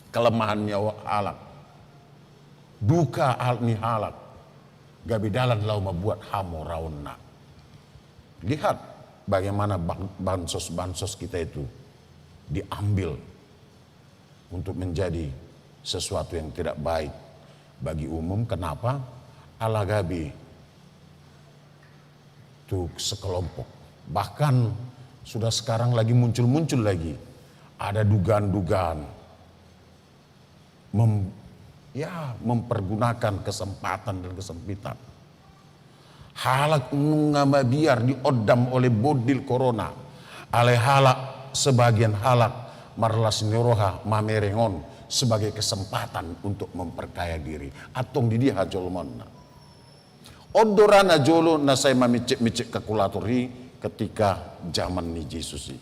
kelemahan ni halak, duka al-, ni halak gabe dalan laho mambuat hamoraonna. Lihat bagaimana ban-, bansos-bansos kita itu diambil untuk menjadi sesuatu yang tidak baik bagi umum. Kenapa? Ala gabe tu sekelompok. Bahkan sudah sekarang lagi muncul-muncul lagi. Ada dugaan-dugaan mem-, ya, mempergunakan kesempatan dan kesempitan. Halak nunga mabiar diondam oleh bondil corona. Alai halak, sebagian halak marlas ni roha mamereng on sebagai kesempatan untuk memperkaya diri. Antong di dia hajolmaonna. On do ra na jolo na sai mamicek-micek kalkulator i ketika zaman ni Jesus i.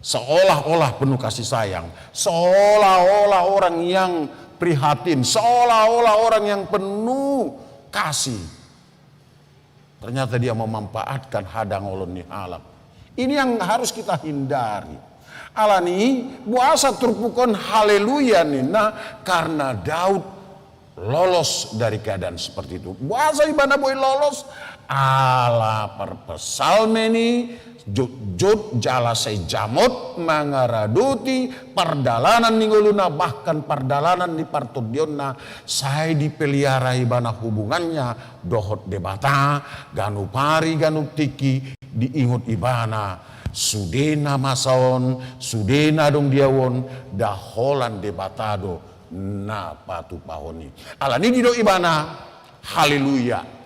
Seolah-olah penuh kasih sayang, seolah-olah orang yang prihatin, seolah-olah orang yang penuh kasih. Ternyata dia memanfaatkan hadang olon ni halak. Ini yang harus kita hindari. Alani, boasa turpuk on haleluya ninna, karena Daud lolos dari keadaan seperti itu. Boasa ibana boi lolos? Ala parpsalmen i jotjot jala sai jamot mangaradoti pardalanan ni ngoluna, bahkan pardalanan ni partondionna, sai dipelihara ibana hubungannya dohot Debata, ganup ari ganup tingki diingot ibana, sude na masa on, sude na adong di ahu on, nda holan Debata do na patupahon i. Alani didok ibana, haleluya.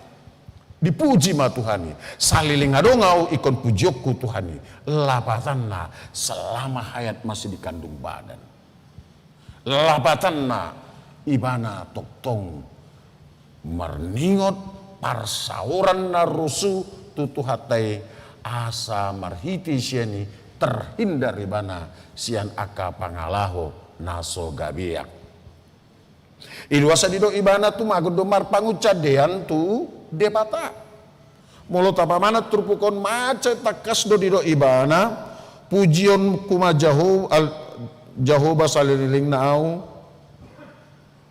Dipuji ma Tuhan i. Saleleng adong ahu ingkon pujionku Tuhan i. Lapatanna selama hayat masih di kandung badan. Lapatanna ibana tongtong marningot parsaoran na rusu tu Tuhanta i, asa marhite sian i terhindar ibana sian angka pangalaho na so gabean. I do asa didok ibana tumagon do marpangunsandean tu Debata. Molo tapamanat turpuk on mansai tangkas do didok ibana, pujionku ma Jaho-, al-, Jahowa saleleng na ahu,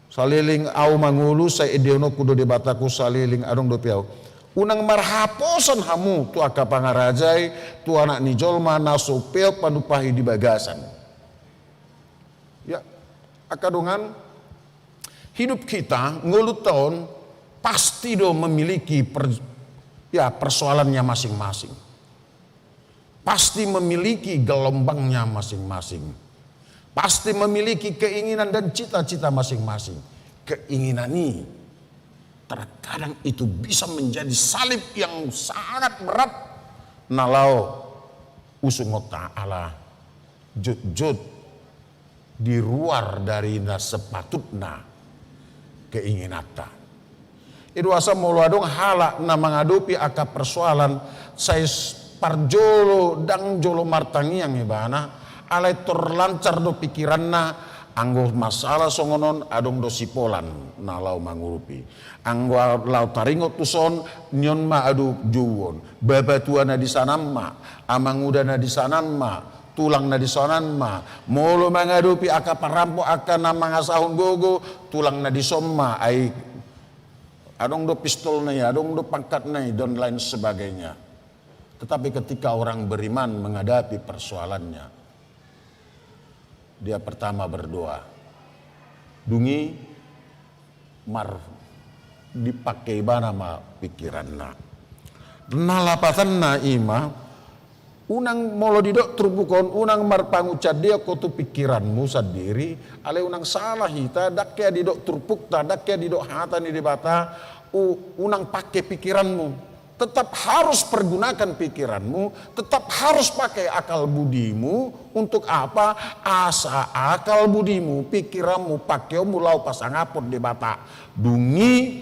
saleleng ahu mangolu, sai endehononku do Debatangku saleleng adong dope ahu. Unang marhaposan hamu tu angka pangarajai, tu Anak ni jolma na so peop manumpahi di bagasan. Ya, angka dongan, hidup kita, ngolunta on, pasti do memiliki per-, ya, persoalannya masing-masing. Pasti memiliki gelombangnya masing-masing. Pasti memiliki keinginan dan cita-cita masing-masing. Keinginan ini terkadang itu bisa menjadi salib yang sangat berat na laho usungonta ala jotjot di luar dari na sepatutna keinginanta. I do asa molo adong halak na mangadopi angka persoalan, sai s-, parjolo ndang jolo martangiang ibana, alai torlancar do pikiranna, anggo masalah songon on adong do sipolan na laho mangurupi. Anggo laho taringot tuson, nion ma adop jouon. Bapatua na di sanan ma, amanguda na di sanan ma, tulang na di sanan ma. Molo mangadopi angka parampok, angka na mangasahon gogo, tulang na dison ma, ai adong do pistolna i, adong do pangkatna i, dan lain sebagainya. Tetapi ketika orang beriman menghadapi persoalannya, dia pertama berdoa. Dung i mar-, dipake ibana ma pikiranna. Na lapatanna i ma, unang molo didok turpuk on, unang marpangunsandean ho tu pikiranmu sandiri, alai unang salah hita, ndang hea didok turpukta, ndang hea didok hata ni Debata, u-, unang pake pikiranmu. Tetap harus pergunakan pikiranmu, tetap harus pakai akal budimu. Untuk apa? Asa akal budimu, pikiranmu, pakeonmu laho pasangaphon Debata. Dung i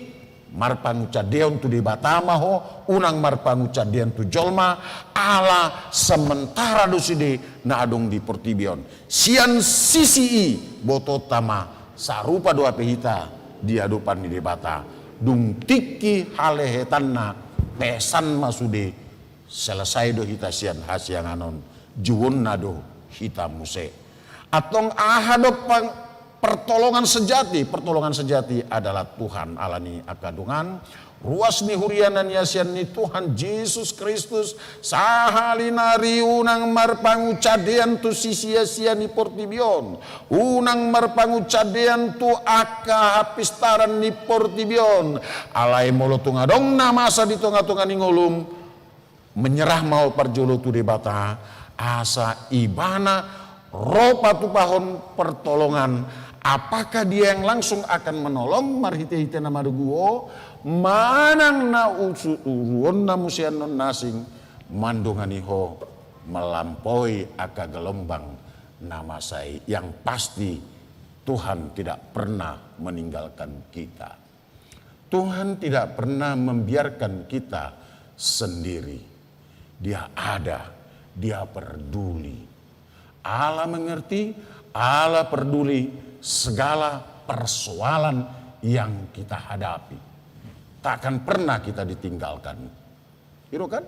marpangunsandean tu Debata ma ho, unang marpangunsandean tu jolma, ala sementara do sude na adong di portibi on. Sian sisi i, botoonta ma, sarupa do hape hita di adopan ni Debata. Dung tingki halehetanna, pesan ma sude, selesai do hita sian hasiangan on, jouonna do hita muse. Antong aha do pang-, pertolongan sejati? Pertolongan sejati adalah Tuhan, alani angka dongan. Ruas ni huria na niasian ni Tuhan Jesus Kristus, sahali nari unang marpangunsandean tu sisia-sia ni portibi on, unang marpangunsandean tu angka hapistaran ni portibi on. Alai molo tung adong na masa di tonga-tonga ni ngolum, menyerah ma ho parjolo tu Debata, asa Ibana ro patupahon pertolongan. Apakah Dia yang langsung akan menolong marhite-hite na marguo, manang na usu-, uruonna muse annon na asing mandongani ho melampaui angka gelombang na masa i? Yang pasti, Tuhan tidak pernah meninggalkan kita. Tuhan tidak pernah membiarkan kita sendiri. Dia ada, Dia peduli. Allah mengerti, Allah peduli segala persoalan yang kita hadapi. Tak akan pernah kita ditinggalkan. I do kan?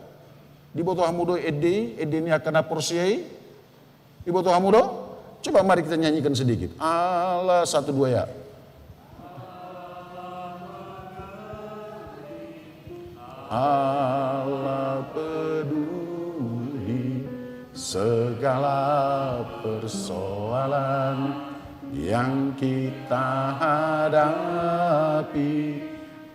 Diboto hamu do ende i, ende ni angka na porsea i? Diboto hamu do? Coba mari kita nyanyikan sedikit. Allah, satu, dua, ya. Allah peduli segala persoalan yang kita hadapi,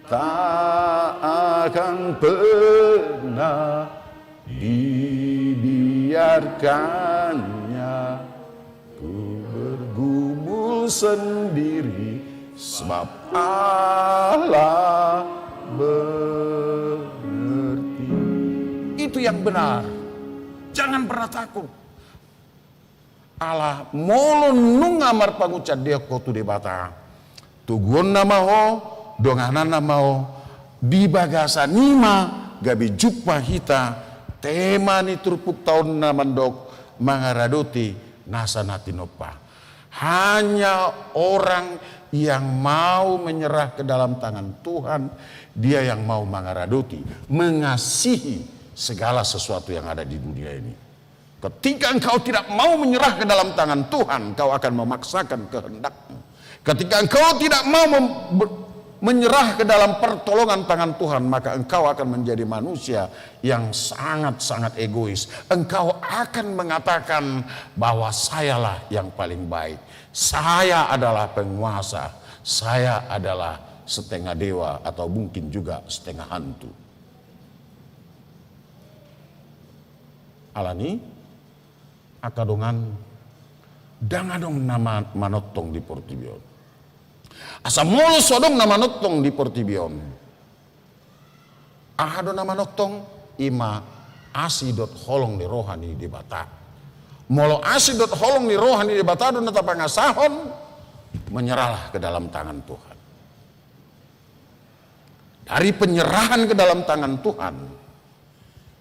tak akan pernah dibiarkannya ku bergumul sendiri, sebab Allah mengerti. Itu yang benar. Jangan pernah takut. Ala molo nunga marpangunsandean ho tu Debata, toguonna ma ho, dongananna ma ho, di bagasan i ma gabe jumpa hita tema ni turpukta on na mandok mangaradoti nasa na tinompa. Hanya orang yang mau menyerah ke dalam tangan Tuhan, dia yang mau mangaradoti, mengasihi segala sesuatu yang ada di dunia ini. Ketika engkau tidak mau menyerah ke dalam tangan Tuhan, engkau akan memaksakan kehendakmu. Ketika engkau tidak mau mem-, ber-, menyerah ke dalam pertolongan tangan Tuhan, maka engkau akan menjadi manusia yang sangat-sangat egois. Engkau akan mengatakan bahwa sayalah yang paling baik. Saya adalah penguasa. Saya adalah setengah dewa atau mungkin juga setengah hantu. Alani, angka dongan, ndang adong na ma-, manongtong di portibi on. Asa molo so adong na manongtong di portibi on, aha do na manongtong? I ma asi dohot holong ni roha ni Debata. Molo asi dohot holong ni roha ni Debata do na tapangasahon, menyerahlah ke dalam tangan Tuhan. Dari penyerahan ke dalam tangan Tuhan,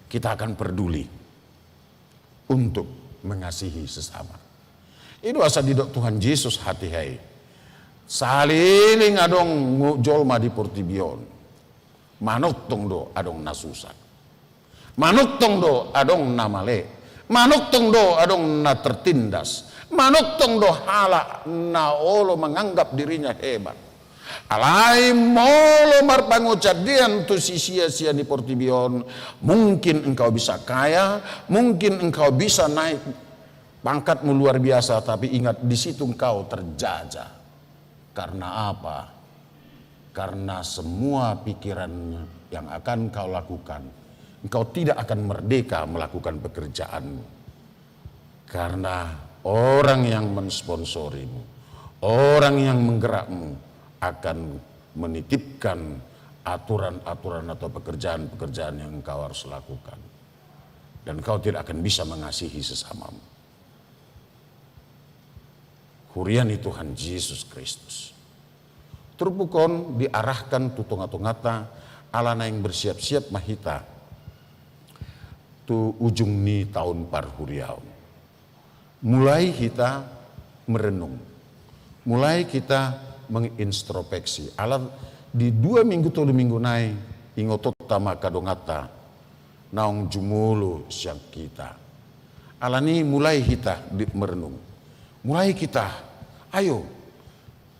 kita akan peduli untuk mengasihi sesama. I do asa didok Tuhan Jesus hatiha i, saleleng adong ngo-, jolma di portibi on, manongtong do adong na susah. Manongtong do adong na male. Manongtong do adong na tertindas. Manongtong do halak na olo menganggap dirinya hebat. Alai molo marpangunjadian tu sisia-sia ni portibi on, mungkin engkau bisa kaya, mungkin engkau bisa naik pangkatmu luar biasa, tapi ingat, di situ engkau terjajah. Karena apa? Karena semua pikiran yang akan kau lakukan, engkau tidak akan merdeka melakukan pekerjaanmu. Karena orang yang mensponsorimu, orang yang menggerakmu akan menitipkan aturan-aturan atau pekerjaan-pekerjaan yang engkau harus lakukan. Dan engkau tidak akan bisa mengasihi sesamamu. Huria ni Tuhan Jesus Kristus. Turpuk on diarahkan tu tonga-tonganta, ala naeng bersiap-siap ma hita tu ujung ni taon parhuriaon. Mulai hita merenung, mulai hita mengintrospeksi. Ala di dua minggu, tolu minggu nai, ingotonta ma angka donganta naung jumolo sian hita. Alani, mulai hita di merenung. Mulai hita, ayo,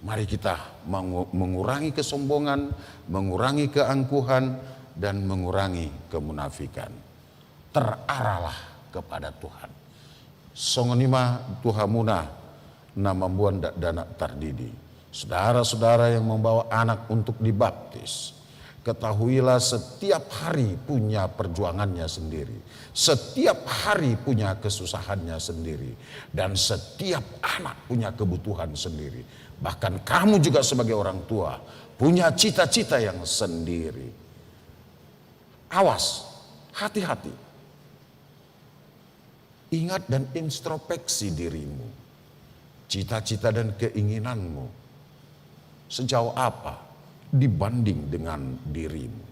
mari kita mengu-, mengurangi kesombongan, mengurangi keangkuhan, dan mengurangi kemunafikan. Terarahlah kepada Tuhan. Songon i ma tu hamuna na mamboan dakdanak tardidi. Saudara-saudara yang membawa anak untuk dibaptis, ketahuilah, setiap hari punya perjuangannya sendiri, setiap hari punya kesusahannya sendiri, dan setiap anak punya kebutuhan sendiri. Bahkan kamu juga sebagai orang tua punya cita-cita yang sendiri. Awas, hati-hati. Ingat dan introspeksi dirimu. Cita-cita dan keinginanmu sejauh apa dibanding dengan dirimu?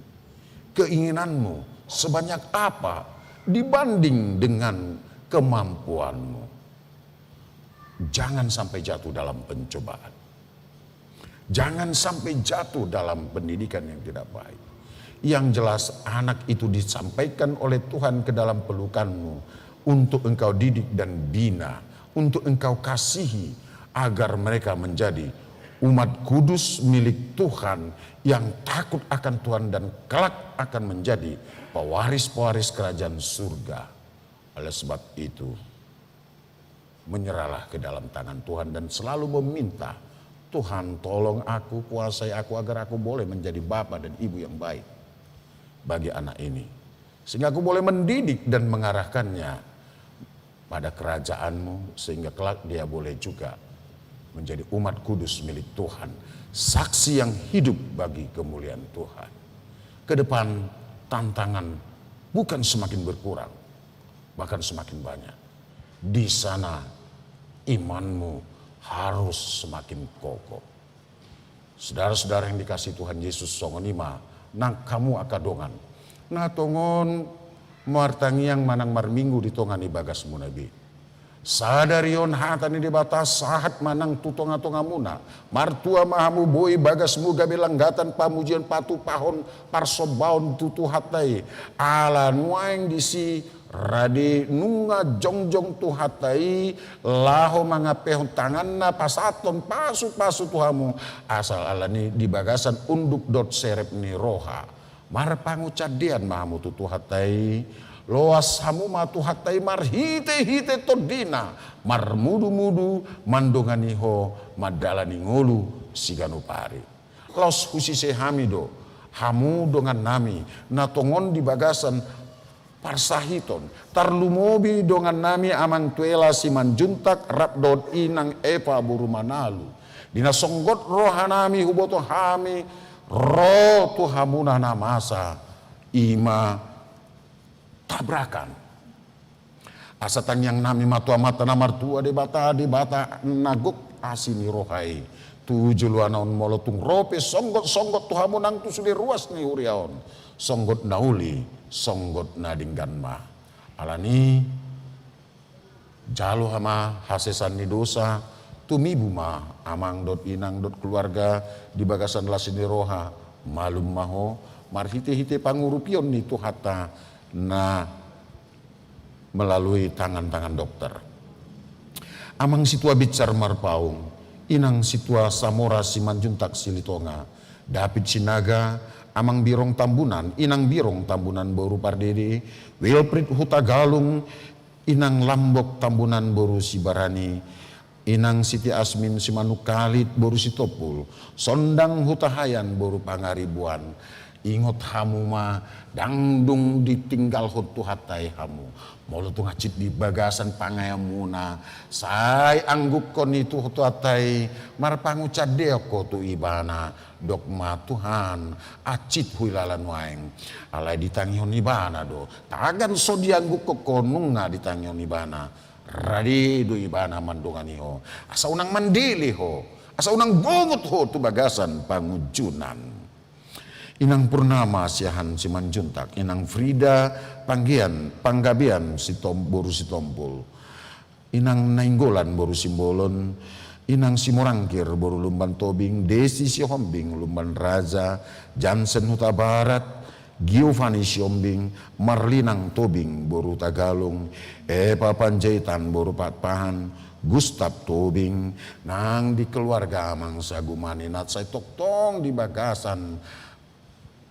Keinginanmu sebanyak apa dibanding dengan kemampuanmu? Jangan sampai jatuh dalam pencobaan. Jangan sampai jatuh dalam pendidikan yang tidak baik. Yang jelas, anak itu disampaikan oleh Tuhan ke dalam pelukanmu untuk engkau didik dan bina, untuk engkau kasihi, agar mereka menjadi umat kudus milik Tuhan yang takut akan Tuhan dan kelak akan menjadi pewaris-pewaris kerajaan surga. Oleh sebab itu, menyerahlah ke dalam tangan Tuhan dan selalu meminta, "Tuhan, tolong aku, kuasai aku agar aku boleh menjadi bapa dan ibu yang baik bagi anak ini, sehingga aku boleh mendidik dan mengarahkannya pada kerajaan-Mu, sehingga kelak dia boleh juga menjadi umat kudus milik Tuhan, saksi yang hidup bagi kemuliaan Tuhan." Ke depan, tantangan bukan semakin berkurang, bahkan semakin banyak. Di sana imanmu harus semakin kokoh. Saudara-saudara yang dikasihi Tuhan Yesus, songon i ma nang hamu angka dongan na tongon martangiang manang marminggu di tonga ni bagasmuna be. Sadari on hata ni Debata sahat ma nang tu tonga-tongamuna. Martua ma hamu, boi bagasmu gabe langgatan pamujion, patupahon, parsombaon tu Tuhanta i. Ala nuaeng disi rade nunga jongjong Tuhanta i laho mangampehon tanganna pasahathon pasu-pasu tu hamu, asal alani di bagasan unduk dohot serep ni roha. Marpanguncandean ma hamu tu Tuhanta i, loas hamu ma Tuhanta i marhite-hite TondiNa, marmudu-mudu mandongani ho mandalani ngolu siganup ari. laos husise hami do hamu dongannami na tongon di bagasan parsahiton, tarlumobi dongannami Amang Tuela Simanjuntak rap dohot Inang Epa boru Manalu. Di na songgot rohanami huboto hami ro tu hamuna na masa, i ma tabrakan. Asa tangiangnami ma tu Amanta na martua Debata, Debata na gok asi ni roha i. Tu joloan on molo tung ro pe songgot-songgot tu hamu nang tu sude ruas ni huria on, songgot na uli, songgot na denggan ma. Alani jalo ma hasesaan ni dosa, tumibu ma Amang dohot Inang dohot keluarga di bagasan las ni roha, malum ma ho marhite-hite pangurupion ni Tuhanta na melalui tangan-tangan dokter. Amang Situa Binsar Marpaung, Inang Situa Samora Simanjuntak Silitonga, David Sinaga, Amang Birong Tambunan, Inang Birong Tambunan boru Pardede, Wilfried Hutagalung, Inang Lambok Tambunan boru Sibarani, Inang Siti Asmin Simanungkalit boru Sitompul, Sondang Hutahaean boru Pangaribuan. Ingot hamu ma, ndang dung ditinggalhon Tuhanta i hamu. Molo tung hansit di bagasan pangaeanmuna, sai anggukkon i tu Tuhanta i, marpangunsandean ho tu Ibana, dok ma Tuhan, hansit huhilala nuaeng. Alai ditangihon Ibana do, tagan so dianggukkon ho nunga ditangihon Ibana. Rade do Ibana mandongani ho, asa unang mandele ho, asa unang bongot ho tu bagasan pangunjunan. Inang Purnama Siahaan Simanjuntak, Inang Frida Panggean, Panggabean Sitom-, boru Sitompul, Inang Nainggolan boru Simbolon, Inang Simorangkir boru Lumban Tobing, Desi Sihombing Lumban Raja, Jansen Hutabarat, Giovanni Siombing, Marlinang Tobing boru Tagalung, Epa Panjaitan boru Patpahan, Gustap Tobing, nang di keluarga Amang Sagumani na sai tongtong di bagasan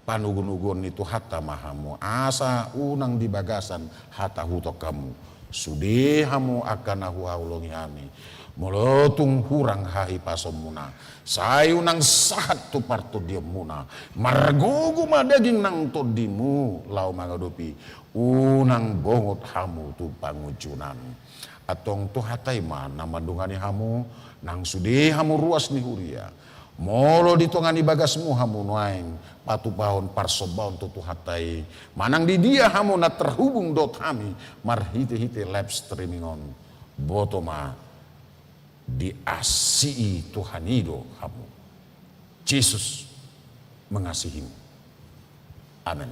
panogunoguon ni Tuhanta ma hamu, asa unang di bagasan hatahuton hamu. Sude hamu angka na huhaholongi hami, molo tung hurang hahipasonmuna, sai unang sahat tu partondionmuna. Margogo ma daging nang tondimu laho mangadopi, unang bongot hamu tu pangunjunan. Antong Tuhanta i ma na mandongani hamu, nang sude hamu ruas ni huria. Molo di tonga ni bagasmu hamu nuaeng patupahon parsombaon tu Tuhanta i, manang di dia hamu na terhubung dohot hami marhitehite live streaming on, boto ma diasii Tuhan i do hamu. Jesus mengasihimu. Amen.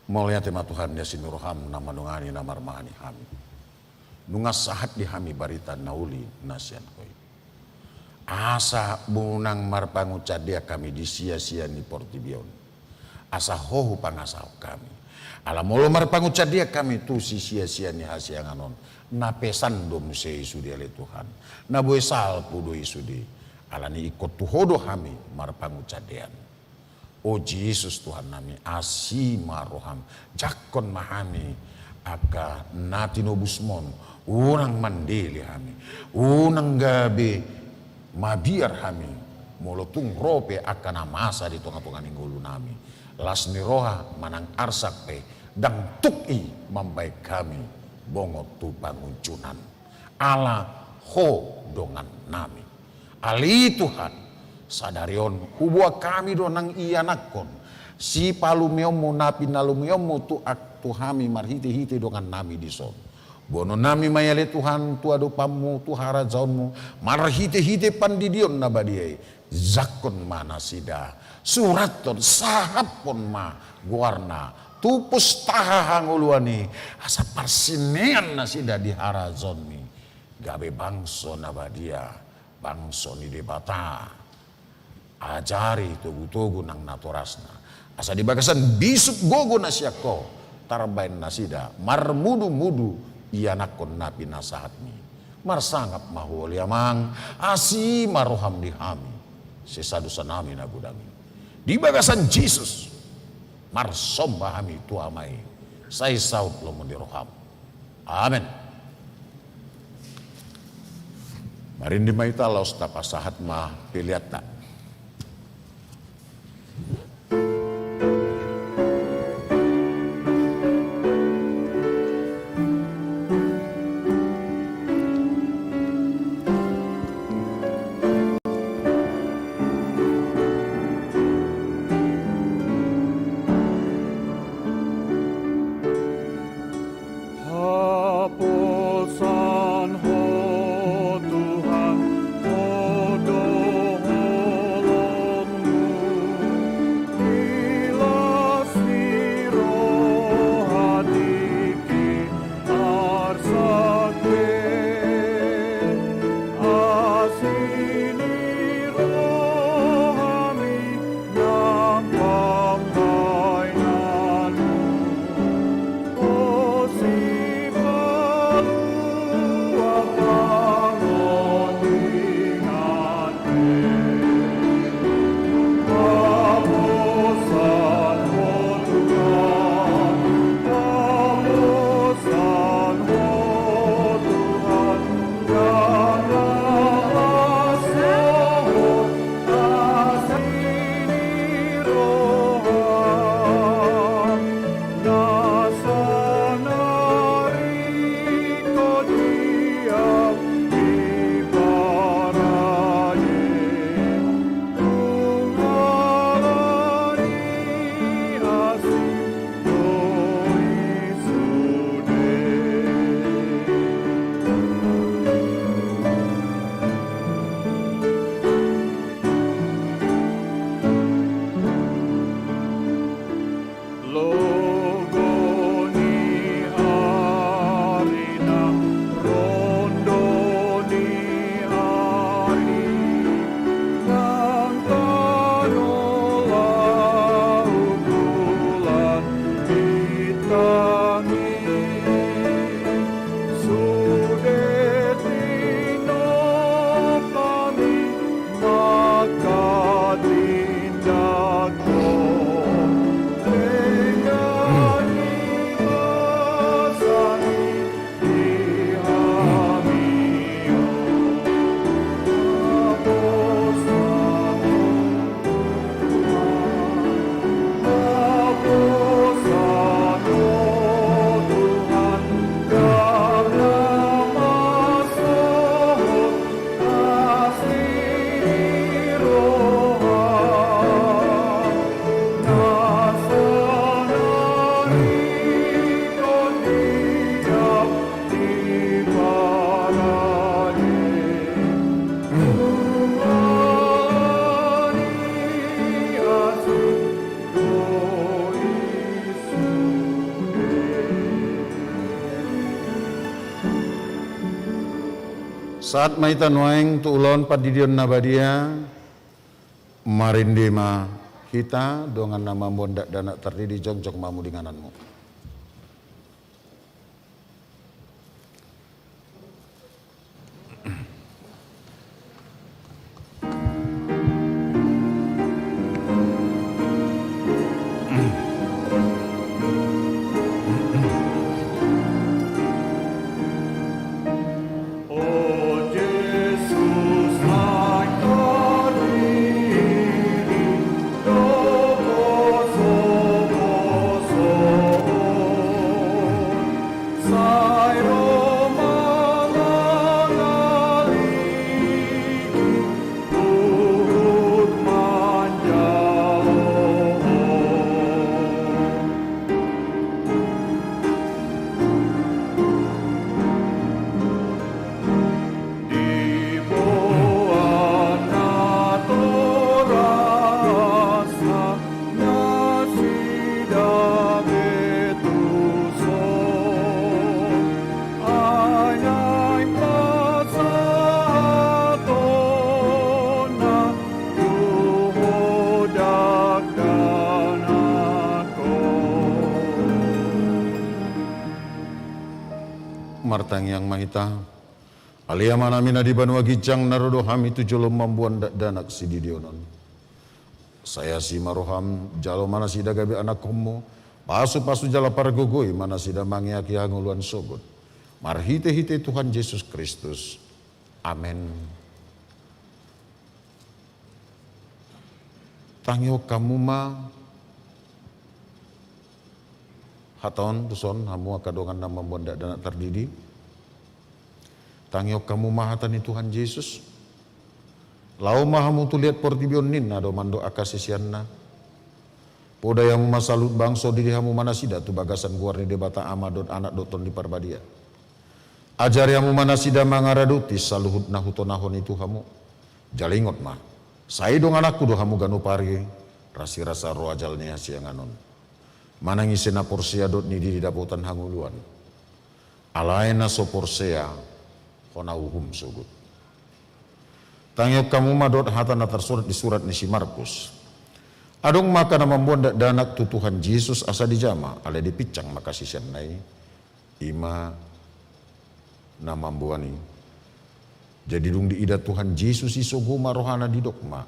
Mauliate ma Tuhan di asi ni roham na mandongani na marmahani hami. Nunga sahat di hami barita na uli na sian Ho i. Asa unang marpangunsandean hami di siasia ni portibi on, asa Ho hupangasahon hami. Ala molo marpangunsandean hami tu sisiasia ni hasiangan on, na pesan do muse i sude ale Tuhan, na boi salpu do i sude. Alani ingkon tu Ho do hami marpangunsandean. O Jesus Tuhannami, asi ma roham, jangkon ma hami angka na tinobusmon, unang mandele hami, unang gabe mabiar hami, molo tung ro pe angka na masa di tongatonga ni ngolunami, las ni roha manang arsak pe, ndang tuk i mambahen hami bongot tu pangunjunan. Ala Ho dongannami. Ale Tuhan, sadari on huboan hami do nang ianakhon sipalumeonmu na pinalumeonmu tu, tu hami marhitehite dongannami dison. Boanonnami ma i ale Tuhan tu adopanmu, tu harajaonmu, marhitehite pandidion na badia i. Jangkon ma nasida, surathon, sahaphon ma goarna tu pustaha hangoluan i, asa parsinean nasida di harajaonmi, gabe bangso na badia, bangso ni Debata. Ajari togutogu nang natorasna, asa di bagasan bisuk gogo na sian Ho, tarbahen nasida marmudumudu ianakhon na pinasahatmi. Marsangap ma Ho ale Amang, asi ma roham di hami, sesa dosanami na godang i. Di bagasan Jesus marsomba hami tu Ama i, sai saut lomo ni roham. Amen. Marende ma hita laos tapasahat ma peleanta. Haposan Ho Tuhan, Ho do holongku, di las ni roha tingki arsak be, asi ni rohami nang pambahenanmu. Logo ni ari nang rondo ni ari, nang tano laut bulan bintang i, sude tinompa mi Sahat ma hita nuaeng tu ulaon pandidion na badia. Marende ma hita, dongan na mamboan dakdanak tardidi, jongjong ma hamu di ingananmu. Martangiang ma hita. Ale Amanami na di banua ginjang, na ro do hami tu joloM mamboan dakdanak sididionon. Sai asi ma rohaM, jalo ma nasida gabe anakkonMu, pasupasu jala pargogoi ma nasida mangeahi hangoluan sogot. Marhitehite Tuhan Jesus Kristus. Amen. Tangihon hamu ma hata on tuson, hamu angka dongan na mamboan dakdanak tardidi. Tangihon hamu ma hata ni Tuhan Jesus. Laho ma hamu tu liat portibi on ninna do mandok angka siseanna. Podai hamu ma saluhut bangso, didi hamu ma nasida tu bagasan goar ni Debata Ama dohot Anak dohot Tondi Parbadia. Ajari hamu ma nasida mangaradoti saluhut na hutonahon i tu hamu. Jala ingot ma, sai dongananku do hamu ganup ari, rasirasa ro ajal ni hasiangan on. Manang ise na porsea dohot nididi dapotan hangoluan. Alai na so porsea, hona uhum sogot. Tangihon hamu ma dohot hata na tarsurat di surat ni si Markus. Adong ma angka na mamboan dakdanak tu Tuhan Jesus asa dijama, alai dipinsang ma angka siseanna i, i ma na mamboan i. Jadi dung diida Tuhan Jesus i, sogo ma rohana, didok ma: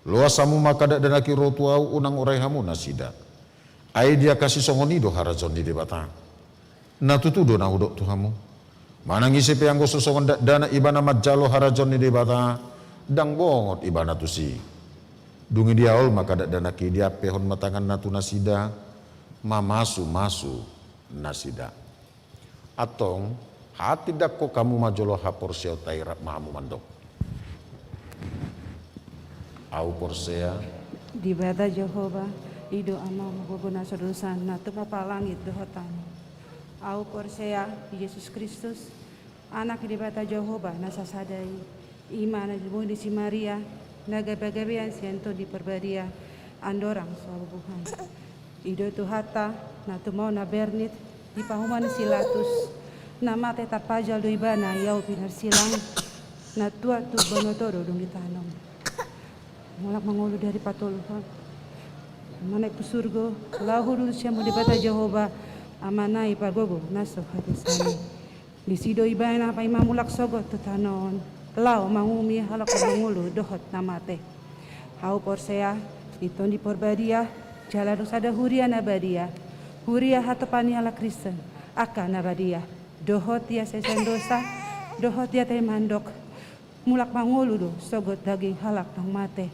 Loas hamu ma angka dakdanak i ro tu Ahu, unang orai hamu nasida. Ai di angka sisongon i do harajaon ni Debata. Na tutu do na hudok tu hamu, manang ise pe anggo so songon dakdanak ibana manjalo harajaon ni Debata, ndang bongot ibana tusi. Dung i diaol ma angka dakdanak i, diampehon ma tanganna tu nasida, mamasumasu nasida. Antong, hatindangkon hamu ma jolo haporseaonta i, rap ma hamu mandok: Ahu porsea. Debata Jahowa, i do Ama na gogo na so dosan, na tumompa langit dohot tano. Ahu porsea di Jesus Kristus, Anak ni Debata Jahowa na sasada i, i ma na diboi ni si Maria, na gabagabean sian Tondi Parbadia, andorang so habubuhan. I do Tuhanta, na tumaon na bernit di pahuman ni si Latus, na mate tarpajal do ibana i ahu pinarsilang, na tuat tu banua todo dung ditanom. Mulak mangolu di ari patoluhon, manaek tu surgo, laho duduk sian Debata Jahowa, Amana i pagogo na so habisan i. Disi do ibana paima mulak sogot tu tano on, laho manguhumi halak na mangolu dohot na mate. Ahu porsea di Tondi Parbadia, jala do sada huria na badia, huria hatopan ni halak Kristen, angka na badia, dohot ia sian dosa, dohot ia taimandok, mulak mangolu do sogot daging halak naung mate,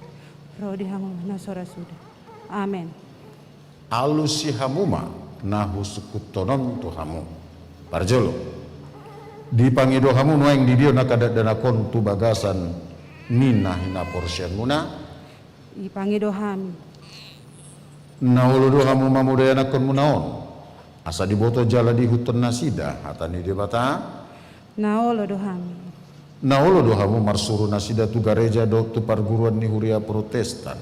ro di hangoluan na so ra suda. Amen. Alusi hamu ma na husungkunhon on tu hamu. Parjolo, dipangido hamu nuaeng didia on angka dakdanak on tu bagasan ni na hinaporseaonmuna? Dipangido hami. Na olo do hamu mamodai anakkonmuna on, asa diboto jala diihuthon nasida hata ni Debata? Na olo do hami. Na olo do hamu marsuru nasida tu gareja dohot tu parguruan ni huria Protestan,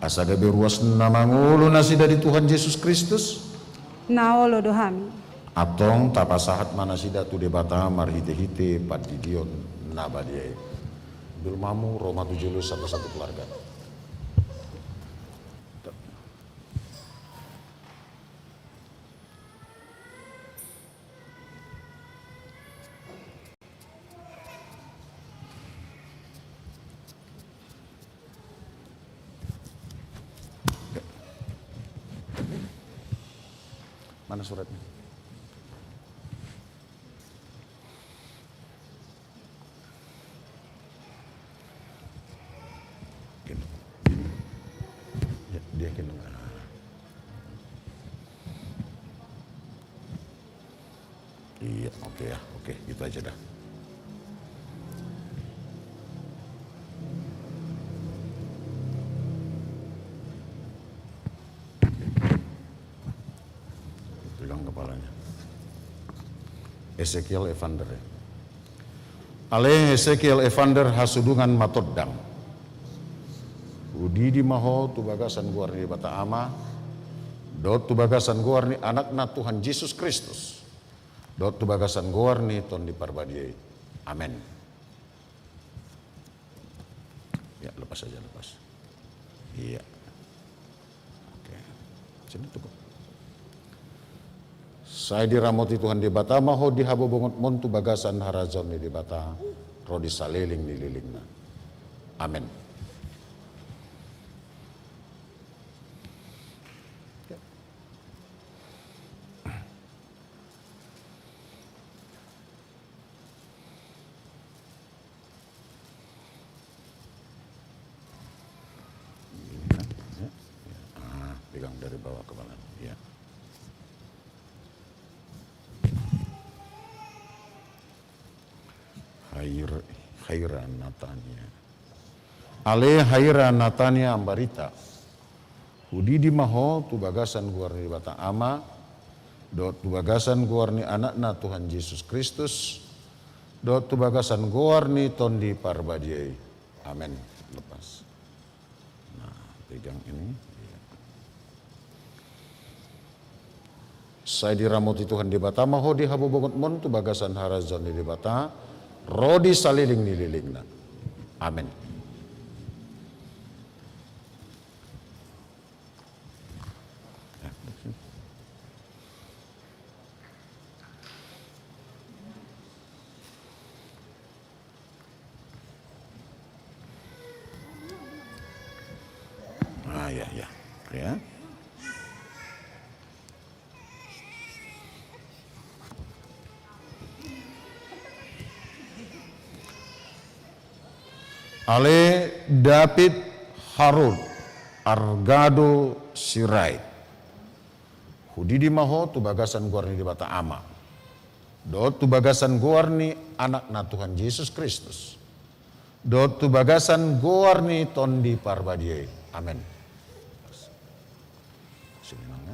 asa gabe ruas na mangolu nasida di Tuhan Jesus Kristus? Na olo do hami. Antong tapasahat ma nasida tu Debata marhitehite pandidion na badia i. Dul mamu, ro ma tu jolo satu-satu keluarga. Mana suratnya? Iya, oke ya, oke, gitu aja dah. Pegang kepalanya. Ezekiel Evander. Ale Ezekiel Evander, hasudungan ma tondam. Hudidi ma ho tu bagasan goar ni Debata Ama, dohot tu bagasan goar ni Anakna Tuhan Jesus Kristus, dohot tu bagasan goar ni Tondi Parbadia i. Amen. Ya, lepas aja, lepas. Iya. Oke. Sini tuh, Bang. Sai diramoti Tuhan Debata ma ho di habobongonmon tu bagasan harajaon ni Debata, ro di saleleng ni lelengna. Amen. Dari bawah ke mana? Ya. Haira, Haira Natania. Ale Haira Natania Ambarita. Hudidi ma ho tu bagasan goar ni Debata Ama, dohot tu bagasan goar ni Anakna Tuhan Jesus Kristus, dohot tu bagasan goar ni Tondi Parbadia i. Amen. Lepas. Nah, pegang ini. Iya. Sai diramoti Tuhan Debata ma ho di habobongonmon tu bagasan harajaon ni Debata, ro di salelenglelengna. Amen. Ah, ya, ya. Ya. Ale David Harun Argado Sirait. Hudidi ma ho tu bagasan goar ni Debata Ama, dohot tu bagasan goar ni Anakna Tuhan Jesus Kristus, dohot tu bagasan goar ni Tondi Parbadia i. Amen. Sini, Nang, ya.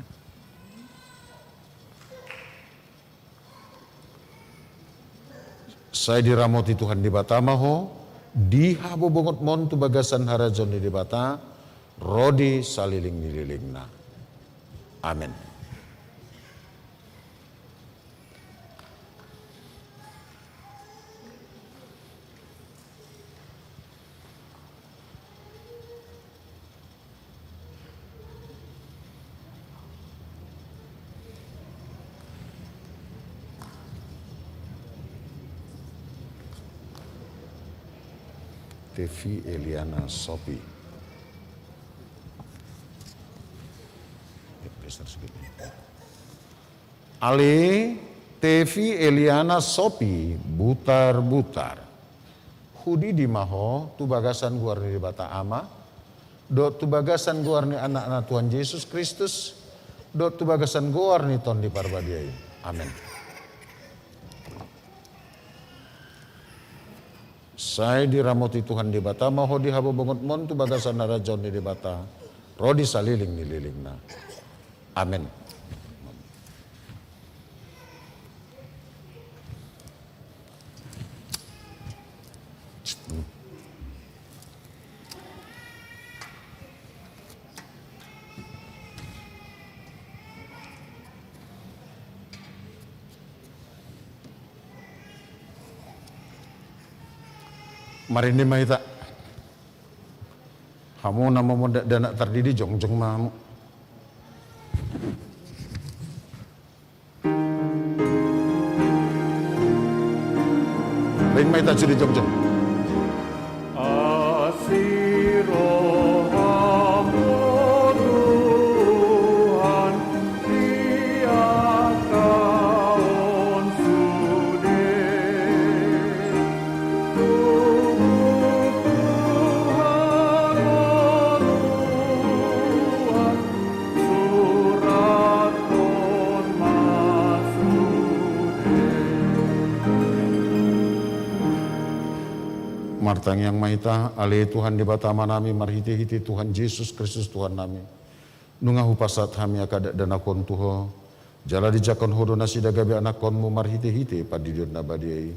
Sai diramoti Tuhan Debata ma ho di habobongonmon tu bagasan harajaon ni Debata, ro di salelenglelengna. Amen. Tevi Eliana Sopi. Ale Tevi Eliana Sopi Butarbutar. Hudidi ma ho tu bagasan goar ni Debata Ama, dohot tu bagasan goar ni Anakna Tuhan Jesus Kristus, dohot tu bagasan goar ni Tondi Parbadia i. Amen. Sai diramoti Tuhan Debata ma ho di habobongonmon tu bagasan harajaon ni Debata, ro di salelenglelengna. Amen. Marende ma hita. Hamu na mamodok dakdanak tardidi, jongjong ma hamu. Baen ma hita sude jongjong. Asi rohamu Tuhan, di angka on sude. Tubu Tuhan, o Tuhan, surathon ma sude. Martangiang ma hita. Ale Tuhan Debata Amanami, marhitehite Tuhan Jesus Kristus Tuhannami, nunga hupasahat hami angka dakdanak on tu Ho, jala dijangkon Ho do nasida gabe anakkonmu marhitehite pandidion na badia i,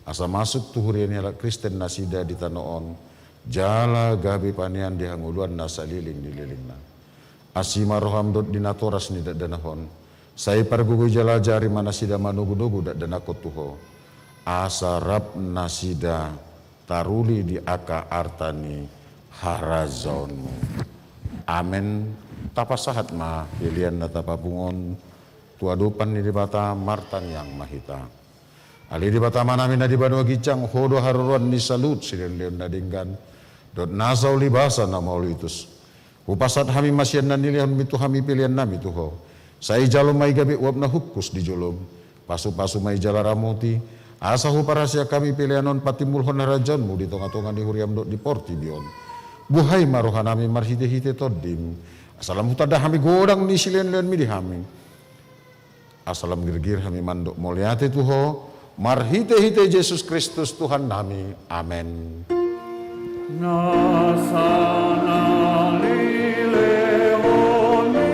asa masuk tu huria ni halak Kristen nasida di tano on, jala gabe panean di hangoluan na saleleng ni lelengna. Asi ma roham dohot di natoras ni dakdanak on, sai pargogoi jala ajari ma nasida manogunogu dakdanakkon tu Ho, asa rap nasida taruli di angka arta ni harajaonmu. Amen. Tapasahat ma pelean na tapapungu on tu adopan ni Debata, martangiang ma hita. Ale Debata Amanami na di banua ginjang, Ho do haroroan ni saluhut silehonlehon na denggan dohot nasa ulibasa na mauliutus. Hupasahat hami ma sian na nilehonmi tu hami peleannami tu Ho. Sai jalo ma i gabe uap na hungkus di jolom. Pasupasu ma i jala ramoti, asa huparhaseang hami pelean on patimbulhon harajaonmu di tongatonga ni huriam dohot di portibi on. Buhai ma rohanami marhitehite Tondim, Asa lam hutanda hami godang ni silehonlehonmi di hami. Asa lam girgir hami mandok mauliate tu Ho, marhitehite Jesus Kristus Tuhannami. Amen. Na sanalilehon ni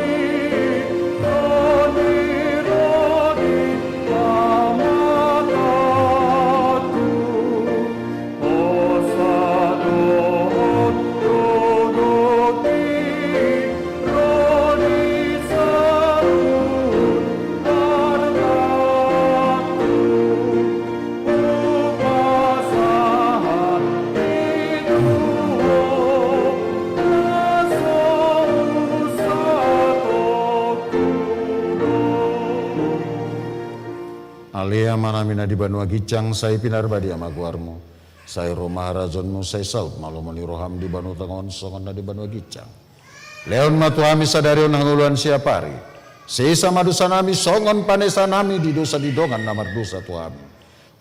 rodi, rodi, Ama Tuhan. Ale Amanami na di banua ginjang, sai pinarbadia ma goarmu. Sai ro ma harajaonmu, sai saut ma lomo ni roham di banua tonga on songon na di banua ginjang. Lehon ma tu hami sadari on hangoluan siapari. Sesa ma dosanami songon panesanami di dosa ni dongan na mardosa tu hami.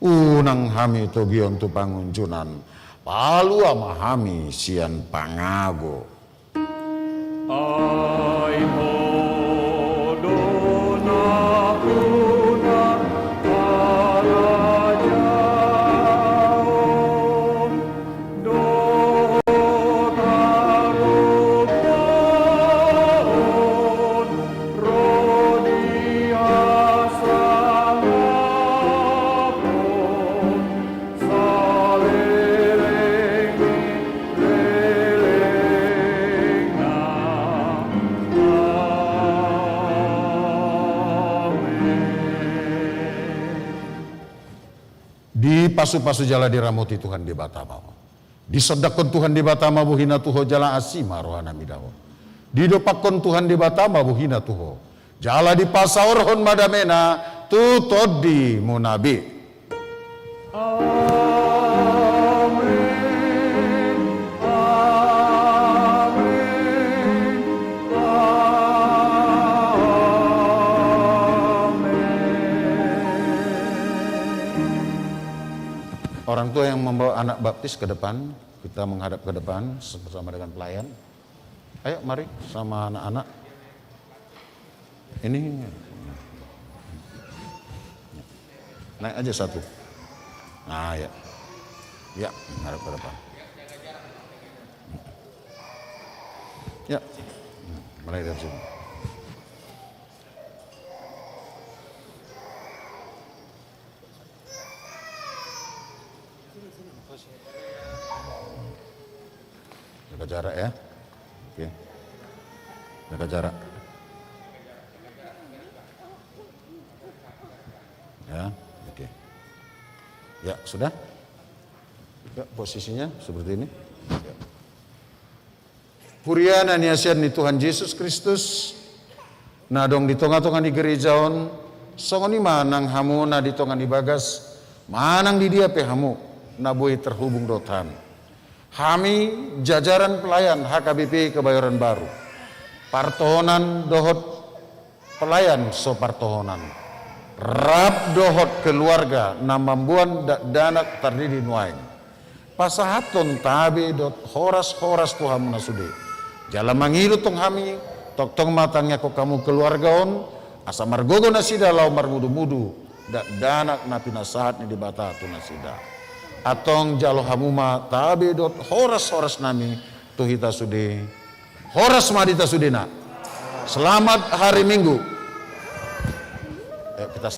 Unang hami togihon tu pangunjunan. Palua ma hami sian pangago. Ai Ho do na unang harajaon dohot harobeon ro di hasangapon saleleng ni lelengna. Amen. Dipasupasu jala diramoti Tuhan Debata ma ho. Disondangkon Tuhan Debata ma bohina tu ho jala asi ma rohana mida ho. Didompakkon Tuhan Debata ma bohina tu ho. Jala dipasaorhon ma damena tu tondimuna be. Amen. Amen. Amen. Orang tua yang membawa anak baptis ke depan, kita menghadap ke depan bersama dengan pelayan. Ayo, mari sama anak-anak. Ini. Naik aja satu. Nah, ya. Ya, menghadap ke depan. Ya. Mulai dari sini. Jaga jarak ya. Oke. Jaga jarak. Ya, oke. Ya, sudah? Ya, posisinya seperti ini. Ya. Huria na niasian ni Tuhan Jesus Kristus, na adong di tongatonga ni gereja on, songon i ma nang hamu na di tonga ni bagas, manang di dia pe hamu, na boi terhubung dohot hami. Hami jajaran pelayan H K B P Kebayoran Baru. Partohonan dohot pelayan so partohonan. Rap dohot keluarga na mamboan dakdanak tardidi nuaeng. Pasahathon tabe dohot horashoras tu hamu na sude. Jala mangido tong hami, tongtong ma tangiangkon hamu keluarga on, asa margogo nasida laho marmudumudu dakdanak na pinasahat ni Debata tu nasida. Antong jalo hamu ma tabe dohot horashorasnami tu hita sude. Horas ma di hita sudena. Selamat hari Minggu. Ayo, kita